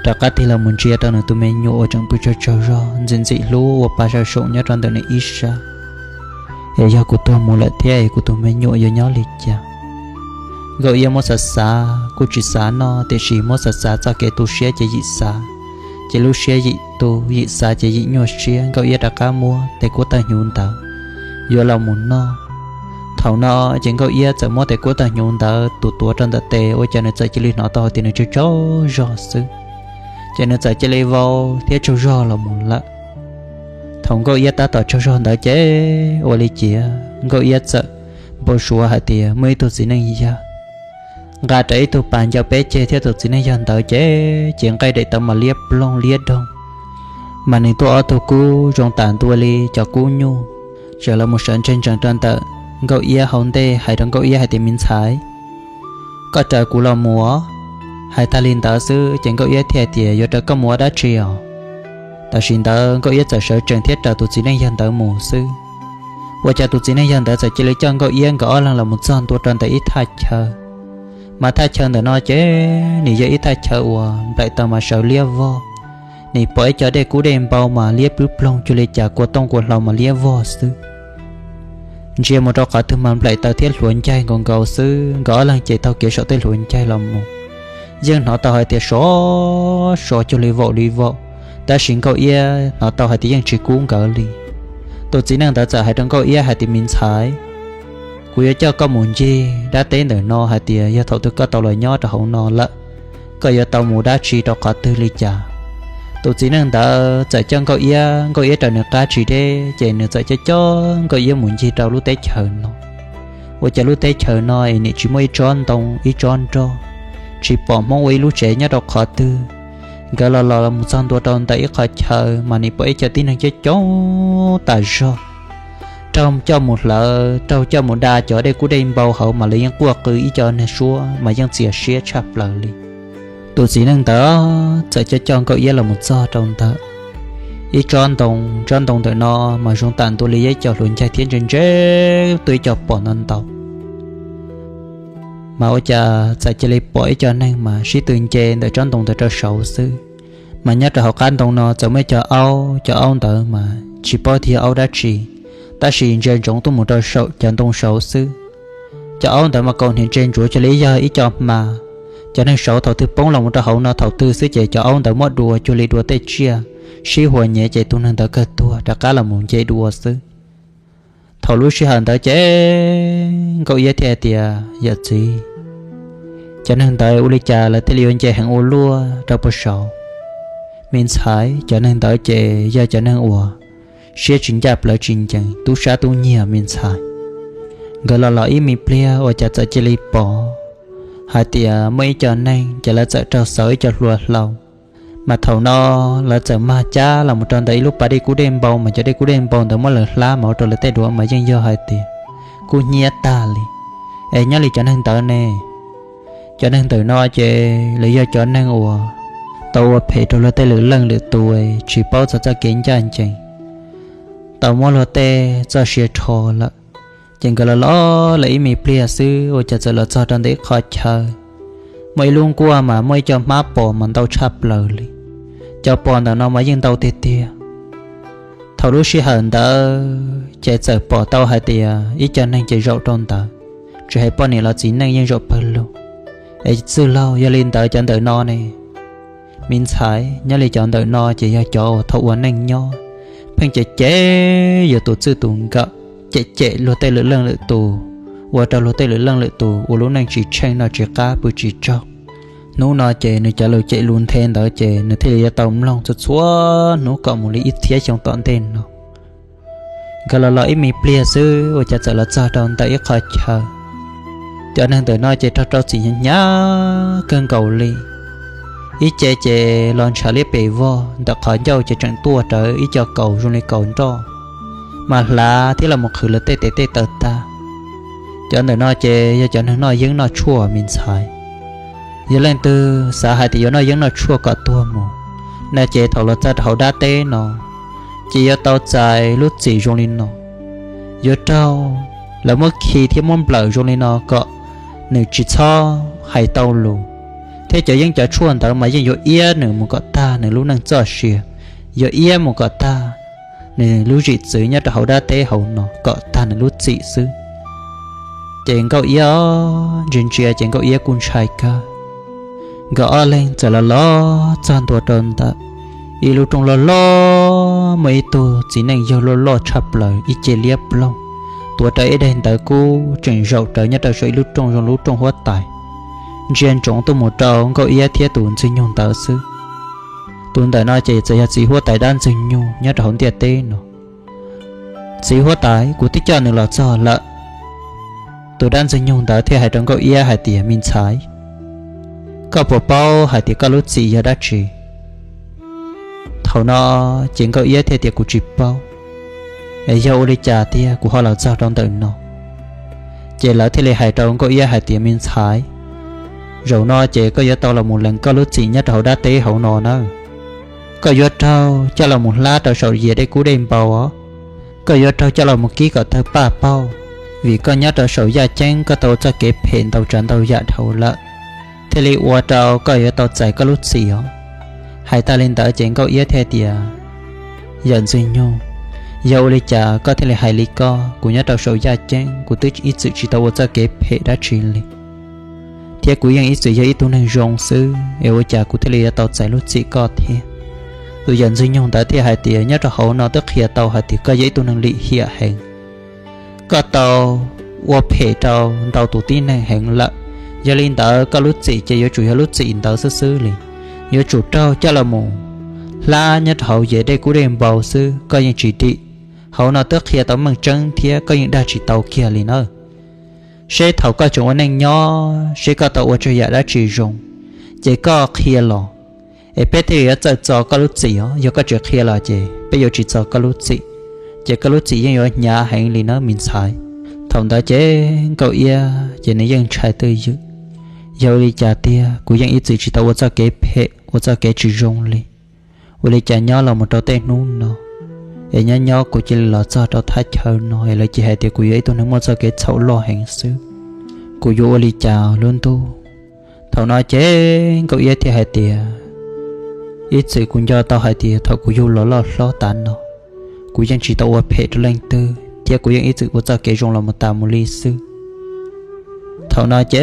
Rov qab tig los mus ntsia rau nws tus me nyuam uas tseem pw tsaug tsaug zog ntxim ntxim hlub ua pa saum saum nyob rau ntawm nws ib sab. Es yog kuv tuag mus lawm thiab es kuv tus me nyuam yuav nyob li cas? Nkauj Iab muab xav xav kuj tsis xav noj, tiam sis muab xav xav txoj kev tu siab ces yim xav, ces lub siab yim tu, yim xav ces yim nyuaj siab. Nkauj Iab rov qab muab tes kuab tawg hnyuv ntawd yuav los mus noj. Thaum no ces Nkauj Iab txawm muab tes kuab tawg hnyuv ntawd tus tuav rau ntawm tes, ua cas nws txawm cia li hnov tau hais tias nws tsaug tsaug zog xwb, ces nws txawm cia li vau thiab tsaug zog los mus lawm. Thaum Nkauj Iab tab tom tsaug zog ntawd ces ua li cas Nkauj Iab txawm npau suav hais tias muaj ib tug txiv neej yawg nqa rawv ib tug pas ncau peb ceg thiab tus txiv neej yawg ntawd ces, ces nqaij daim tawv mas liab ploog liab doog, mas nws tuaj ob tug kub zoo tam ntua li cov kub nyuj, tseem los mus sawv ntseg ntsees rau ntawm Nkauj Iab hauv ntej hais rau Nkauj Iab hais tias, Me ntxhais, koj raws kuv los mus os. Hais tag li ntawd xwb ces Nkauj Iab thiaj hais tias, Yuav raws koj mus ua dab tsi os? Tam sim ntawd Nkauj Iab txawm sawv tsees thiab raws tus txiv neej yawg ntawd mus xwb. Ua cas tus txiv neej yawg ntawd txawm cia li coj Nkauj Iab nkawd ob leeg los mus txog ntua rau ntawm ib thaj chaw, mas thaj chaw ntawm no ces nws yog ib thaj chaw uas nplaim taws mas sawv liab vog. Nws pom ib co dej kub dej npau mas liab ploog cuag li cas, kua tooj kua hlau mas liab vog xwb. Ntsia mus rau qhov twg mas nplaim taws thiab hluav ncaig nkaus nkaus xwb, nkawd ob leeg ces taug kev saum tej hluav ncaig los mus. Yeej hnov tau hais tias sov sov cuag li vaum li vaum, tab sis Nkauj Iab hnov tau hais tias yeej tsis kub nkawd li. Tus txiv neej ntawd txawm hais rau Nkauj Iab hais tias, Me ntxhais, kuv yuav coj koj mus ncig dab teb ntawm no hais tias yog thaum twg koj tau los nyob rau hauv no lawm, koj yuav tau mus dab tsi rau qhov twg li cas. Tus txiv neej ntawd txawm coj Nkauj Iab, Nkauj Iab raws nws qab tsis deb ces nws txawm coj coj Nkauj Iab mus ncig rau lub teb chaws no. Ua cas lub teb chaws no es nim tsis muaj ib tsob ntoo ib tsob nroj, tsis pom Hmoob ua ib lub tsev nyob rau qhov twg. Nkawd los los mus txog ntua rau ntawm ib qho chaw mas nim pom ib co tib neeg coob coob tas zog, raug coj mus hlawv, raug coj mus da cov dej kub dej npau hauv mas lawv yeej quaj qw ib co neeg suab mas yeej txias siab tshaj plaws li. Tus txiv neej ntawd txawm coj coj Nkauj Iab los mus txog rau ntawm ib tsob ntoo, tsob ntoo ntawm no mas zoo tam ntua li ib co hluav ncaig thiab ntse ntse tuaj ib co pom ntau ntau. Mas ua cas txawm cia li pom ib co neeg mas sib tw nce ntawm tsob ntoo ntawd rau saud xwb. Mas nyob rau hauv qab ntoo no txawm muaj ib co aub, cov aub ntawd mas tsis paub tias yog aub dab tsi, tab sis ntsia ntsoov tuaj mus rau saum cov ntoo saud xwb. Cov aub ntawd mas kaus hniav ntse ntsuav cuag li yog ib co hma. Cov neeg saud thaum twg poob los mus rau hauv no thaum twg xwb ces cov aub ntawd muab dua cuag li dua tej tsiaj, sib huas nyev ces tus neeg ntawd kawg tuag rov qab los mus nce dua xwb. Thaum lub sij hawm ntawd ces Nkauj Iab thiaj hais tias, Yawm txiv, cov neeg ntawd ua li cas lawv thiaj li yuav nce heev ua luaj rau puag saud? Me ntxhais, cov neeg ntawd ces yog cov neeg uas siab tsis ncaj plawv tsis ncees, tub sab tub nyiag me ntxhais. Nkawd los los ib me pliag ua cas txawm cia li pom hais tias muaj ib co neeg ces lawv txawm raug xauv ib co hlua hlau. Mas thaum no lawv txawm mag cab los mus rau ntawm ib lub pas dej kub dej npau, mas cov dej kub dej npau ntawd muab lawv hlab mas ua rau lawv tej duav mas yeej yog hais tias kub hnyiab tag li. Es nyob li cov neeg ntawd ne, cov neeg ntawm no ces lawv yog cov neeg uas tau ua phem rau luag tej lwm leej lwm tus, tsis paub txog txoj kev ncaj ncees, tau muab luag tej txoj sia rho lawm. Ces nkawd los los lawm ib me pliag xwb ua cas txawm los txog rau ntawm ib qho chaw, muaj ib lub nkuaj mas muaj ib co hmab pos mas ntau tshaj plaws li. Cov pos ntawm no mas yeej ntau tiag tiag. Thaum lub sij hawm ntawd ces txawm pom tau hais tias ib co neeg ces zaum rau ntawd, tsis hais poj niam los txiv neej yeej zaum pawg lug. Es txwj laug, yog li ntawd cov ntawm no ne? Me ntxhais, nyob li cov ntawm no ces yog cov uas thaum ua neej nyob pheej cem cem yus tus txij tus nkawm, cem cem luag tej lwm leej lwm tus, ua rau luag tej lwm leej lwm tus ua lub neej tsis tsheej noj tsis qab pw tsis tsaug. Hnub no ces nws cov lus cem lus nthe ntawd ces nws thiaj li yuav tau mloog txhua txhua hnub kom mus li ib txhiab xyoo tom ntej no. Nkawd los los ib me pliag xwb ua cas txawm los txog rau ntawm ib qho chaw. Cov neeg ntawm no ces raug rau txim hnyav hnyav kawg nkaus li. Ib ce ces los ntshav liab pes vog, ntawm qhov ncauj ces tseem tuaj rawv ib co kaus zoo li kaus nroj, mas hlav thiab los mus qhwv lawv tej tes tej taw tag. Cov ntawm no ces yog cov neeg noj yeeb noj tshuaj me ntxhais. Yog leej twg xav hais tias yuav noj yeeb noj tshuaj kom tuag mus na ces thaum los txog rau hauv dab teb no ces yuav tau txais lub txim zoo li no. Yuav raug lawv muab khi thiab muab nplawm zoo li no kom nws tsis txhob hais tau lus, thiab cov yeeb cov tshuaj ntawd mas yeej yuav iab nws mus kom tag nws lub neej txoj sia, yuav iab mus kom tag. nws lub zim txwv nyob rau hauv dab teb hauv no kom tag nws lub txim xwb. Ces Nkauj Iab ntsia ntsia ces Nkauj Iab kuj ntshai kawg. Nkawd ob leeg txawm los los txog ntua rau ntawm ib lub rooj loj loj, muaj ib tug txiv neej yawg loj loj tshaj plaws ib ce liab ploog, tuav rawv ib daim ntawv kub tseem zaum rawv nyob rau saum ib lub rooj zoo lub rooj huab tais, ntsia ntsoov tuaj mus rau Nkauj Iab thiab tus Ntxwg Nyoog ntawd xwb. Tus ntawm no ces txawm yog txiv huab tais dab Ntxwg Nyoog nyob rau hauv ntiaj teb no. Txiv huab tais, kuv twb coj nws los txog lawm. Tus dab Ntxwg Nyoog ntawd thiaj hais rau Nkauj Iab hais tias, me ntxhais, koj puas paub hais tias koj lub txim yog dab tsi? Thaum no ces Nkauj Iab thiaj tias, kuv tsis paub. Es yog ua li cas tiag kuv ho los txog rau ntawm no? Ces lawv thiaj li hais rau Nkauj Iab hais tias, me ntxhais, zaum no ces koj yuav tau los mus lees koj lub txim nyob rau hauv dab teb hauv no nawb. Koj yuav raug coj los mus hlab rau saum yias dej kub dej npau os. Koj yuav raug coj los mus kib kom tawg paj paug, vim koj nyob rau saum yaj ceeb koj tau ua txoj kev phem ntau tsav ntau yam dhau lawm, thiaj li ua rau koj yuav tau txais koj lub txim os. Hais tas li ntawd ces Nkauj Iab thiaj tias, yawm Ntxwg Nyoog, yog ua li cas koj thiaj li hais li ko? Kuv nyob rau saum yaj ceeb kuv twb ib txwm tsis tau ua txoj kev phem dab tsi li, thiab kuv yeej ib txwm yog ib tug neeg zoo xwb, es ua cas kuv thiaj li yuav tau txais lub txim koj thiab? Tus yawm Ntxwg Nyoog ntawd thiaj hais tias, nyob rau hauv no twb qhia tau hais tias koj yog ib tug neeg lim hiam heev, koj tau ua phem rau ntau tus tib neeg heev lawm. Yog li ntawd koj lub txim ces yuav tsum yog lub txim ntawd xwb xwb li. Yuav tsum raug coj los mus hlab nyob rau hauv yias dej kub dej npau xwb koj yeej tsis dim. Hauv no twb qhia tau meej tseeb thiab koj yeej dag tsis tau kiag li nawb. Seb thaum koj tseem ua neej nyob seb koj tau ua tsawg yam dab tsi zoo, ces koj qhia los, es peb thiaj li yuav txawj txo koj lub txim os. Yog koj tsis qhia los ces peb yuav tsis txo koj lub txim, ces koj lub txim yeej yuav hnyav heev li nawb me ntxhais. Thaum ntawd ces Nkauj Iab ces nws yeej ntshai twj ywm, yog ua li cas tiag, kuv yeej ib txwm tsis tau ua txoj kev phem ua txoj kev tsis zoo li. Ua li cas nyob los mus rau tej hnub no, es nyob nyob kuv cia li los txog rau thaj chaw no es lawv cia hais tias kuv yog ib tug neeg muaj txoj kev txhaum loj heev xwb. Kuv yuav ua li cas lub ntuj? Thaum no ces Nkauj Iab thiaj hais tias, ib txwm kuv nco tau hais tias thaum kuv yug los loj hlob tas no, kuv yeej tsis tau ua phem rau leej twg thiab kuv yeej ib txwm ua txoj kev zoo los mus tas mus li xwb. Thaum no ces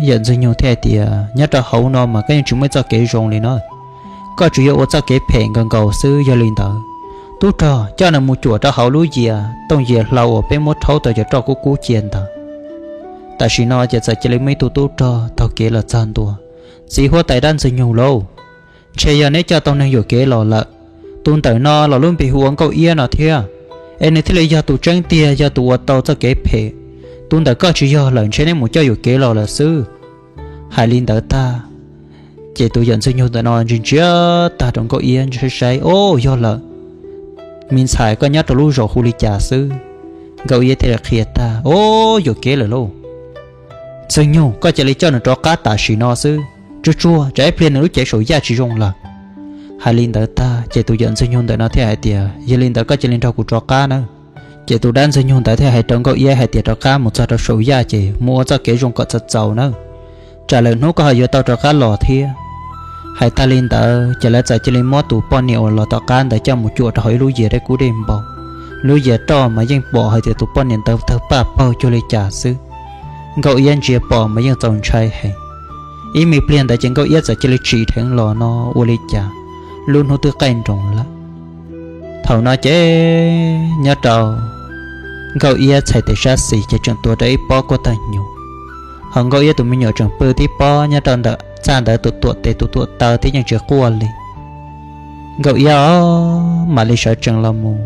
yawm Ntxwg Nyoog thiaj hais tias, nyob rau hauv no mas koj yeej tsis muaj ib txoj kev zoo li no, koj tsuas yog ua txoj kev phem nkaus nkaus xwb. Yog li ntawd, tub rog, coj nws mus cuam rau hauv lub yias tooj yias hlau uas peb muab rhaub tau cov roj kub kub cia ntawd. Tam sim no ces txawm cia li muaj ib tug tub rog taug kev los txog ntua. Txiv huab tais dab Ntxwg Nyoog lauj, ntshe yog neb coj tau neeg yuam kev los lawm. Tus ntawm no los lub npe hu ua Nkauj Iab no thiab, es nws thiaj li yog tus tseeb tiag yog tus ua tau txoj kev phem. Tus ntawm koj tsis yog lawm, ntshe neb mus coj yuam kev los lawm xwb. Hais li ntawd tag, ces tus yawm Ntxwg Nyoog ntawm no ntsia ntsia tag rau Nkauj Iab saib saib, o, yog lawm. Me ntxhais, koj nyob rau lub zos hu li cas xwb? Nkauj Iab thiaj li qhia tag, o, yuam kev lawm lauj. Ntxwg Nyoog, koj cia li coj nws rov qab tam sim no xwb, tsuag tsuag tsam ib pliag nws lub cev saum yaj tsis zoo lawm. Hais li ntawd tag ces tus yawm Ntxwg Nyoog ntawm no thiaj hais tias, yog li ntawd koj cia li nrog kuv rov qab nawb. Ces tus dab Ntxwg Nyoog ntawd thiaj hais rau Nkauj Iab hais tias, rov qab mus txog rau saum yaj ces mus ua txoj kev zoo kom txaus txaus nawb, tsam lwm hnub koj ho yuav tau rov qab los thiab. Hais tag li ntawd ces lawv txawm cia li muab tus poj niam uas los tom qab ntawd coj mus cuam rau hauv ib lub yias dej kub dej npau. Lub yias roj mas yeej pom hais tias tus poj niam ntawd tawg paj paug cuag li cas xwb. Nkauj Iab ntsia pom mas yeej txaus ntshai heev. Ib me pliag ntawd ces Nkauj Iab txawm cia li tsim dheev los no ua li cas lub hnub twb qaij nroos lawm. Thaum no ces nyob rau Nkauj Iab txhais tes sab xis ces tseem tuav rau ib pob kuab tag hnyuv, ho Nkauj Iab tus me nyuam tseem pw tib pob nyob rau ntawm txaj ntawd tus tuam tes tus tuam taw thiab yeej tsis quaj li. Nkauj Iab os, mam li sawv tsees los mus,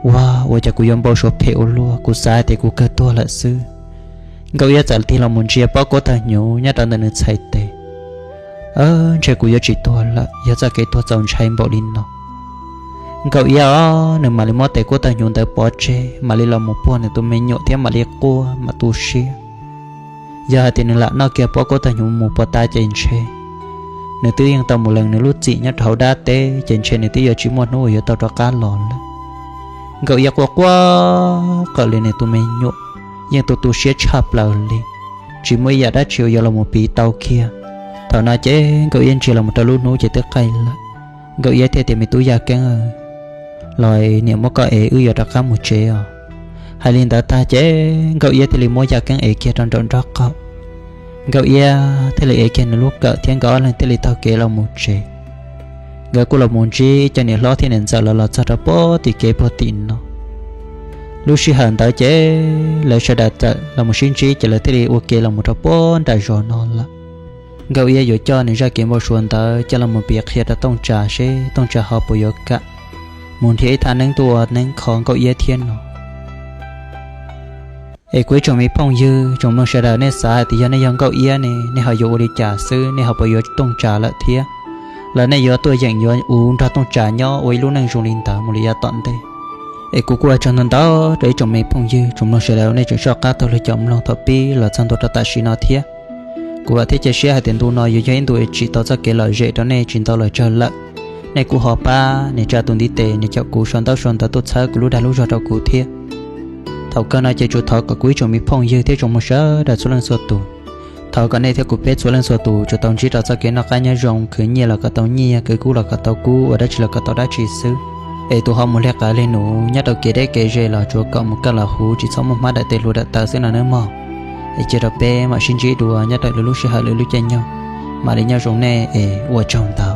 ua, ua cas kuv yuav npau suav phem ua luaj, kuv xav hais tias kuv kawg tuag lawm xwb. Nkauj Iab txawm tig los mus ntsia pob kuab tag hnyuv nyob rau ntawm nws txhais tes. Ntshe kuv yuav tsis tuag lawm, yog txoj kev tuag txaus ntshai npaum li no. Nkauj Iab os, nws mam li muab tes kuab tag hnyuv ntawd pov tseg, mam li los mus puag nws tus me nyuam thiab mam li quaj mam tu siab. Yog hais tias nws lam noj kiag pob kuab tag hnyuv mus puag ta ces ntshe nws twb yeej tau mus lees nws lub txim nyob rau hauv dab teb ces ntshe nws twb yuav tsis muaj hnub uas yuav tau rov qab los lawm. Nkauj Iab quaj quaj qawm li nws tus me nyuam, yeej tu tu siab tshaj plaws li, tsis muaj ib yam dab tsi uas yuav los mus piv tau kiag. Thaum no ces Nkauj Iab ntsia los mus rau lub hnub ces twb qaij lawm. Nkauj Iab thiaj tias, me tub Yaj Keeb, los niam muab koj ev, wb yuav rov qab mus tsev os. Hais li ntawd tag ces Nkauj Iab thiaj li muab Yaj Keeb ev kiag rau nraum nraub qaum. Nkauj Iab thiaj li ev kiag nws lub kawm thiab nkawd ob leeg thiaj li taug kev los mus tsev. Nkawd kuj los mus ntsib cov niam hlob thiab niam ntxawm los los txog rau puag tim kev puag tim no. Lub sij hawm ntawd ces lawv sawv daws txawm los mus sib ntsib ces lawv thiaj li ua ke los mus rau puag nram zos no lawm. Nkauj Iab yuav coj nws zaj kev npau suav ntawd coj los mus piav qhia rau Tooj Tsa seb Tooj Tsa ho puas yuav kam mus nrhiav ib thaj neeb tuaj ua neeb kho Nkauj Iab thiab no. Es kuv ib tsoom me phooj ywg tsoom mloog sawv daws, nej xav hais tias yog nej yog Nkauj Iab ne, nej ho yuav ua li cas xwb, nej ho puas yuav Tooj Tsa lawm thiab? Los nej yuav tuaj yeem yuav ua nrog Tooj Tsa nyob ua ib lub neej zoo li ntawd mus li yav tom ntej? Es kuv kuj ua tsaug ntau ntau rau ib tsoom me phooj ywg tsoom mloog sawv daws nej tseem soj qab taug lwm cov mloog thaum pib los txog ntua rau tam sim no thiab. Kuv vam thiab cia siab hais tias ntu no yuav yog ib ntu tsim tau txoj kev lom zem rau nej tsis ntau los tsawg lawm. Nej kuj ho pab nias tsa tus ntiv tes nias caum kuv sau ntaub sau ntawv tuaj txhawb kuv lub dag lub zog rau kuv thiab. Thaum kawg no ces tsuas thov kom kuv ib tsoom me phooj ywg thiab tsoom mloog sawv daws txhua leej txhua tus, thov kom nej thiab kuv peb txhua leej txhua tus tsuas tau ntsib rau txoj kev noj qab nyob zoo, khwv nyiaj los kom tau nyiaj, khwv kub los kom tau kub, ua dab tsi los kom tau dab tsi xwb. Es tus ho mus lig qav lig num nyob rau kev deb kev ze los tsuas kom mus kaj los huv, tsis txhob muaj hmab dawm tes hluas dawm taw xwb no nawb mog. Es cia rau peb mam sib ntsib dua nyob rau lwm lub sij hawm lwm lub caij nyoog. Mam li nyob zoo nej es ua tsaug ntau.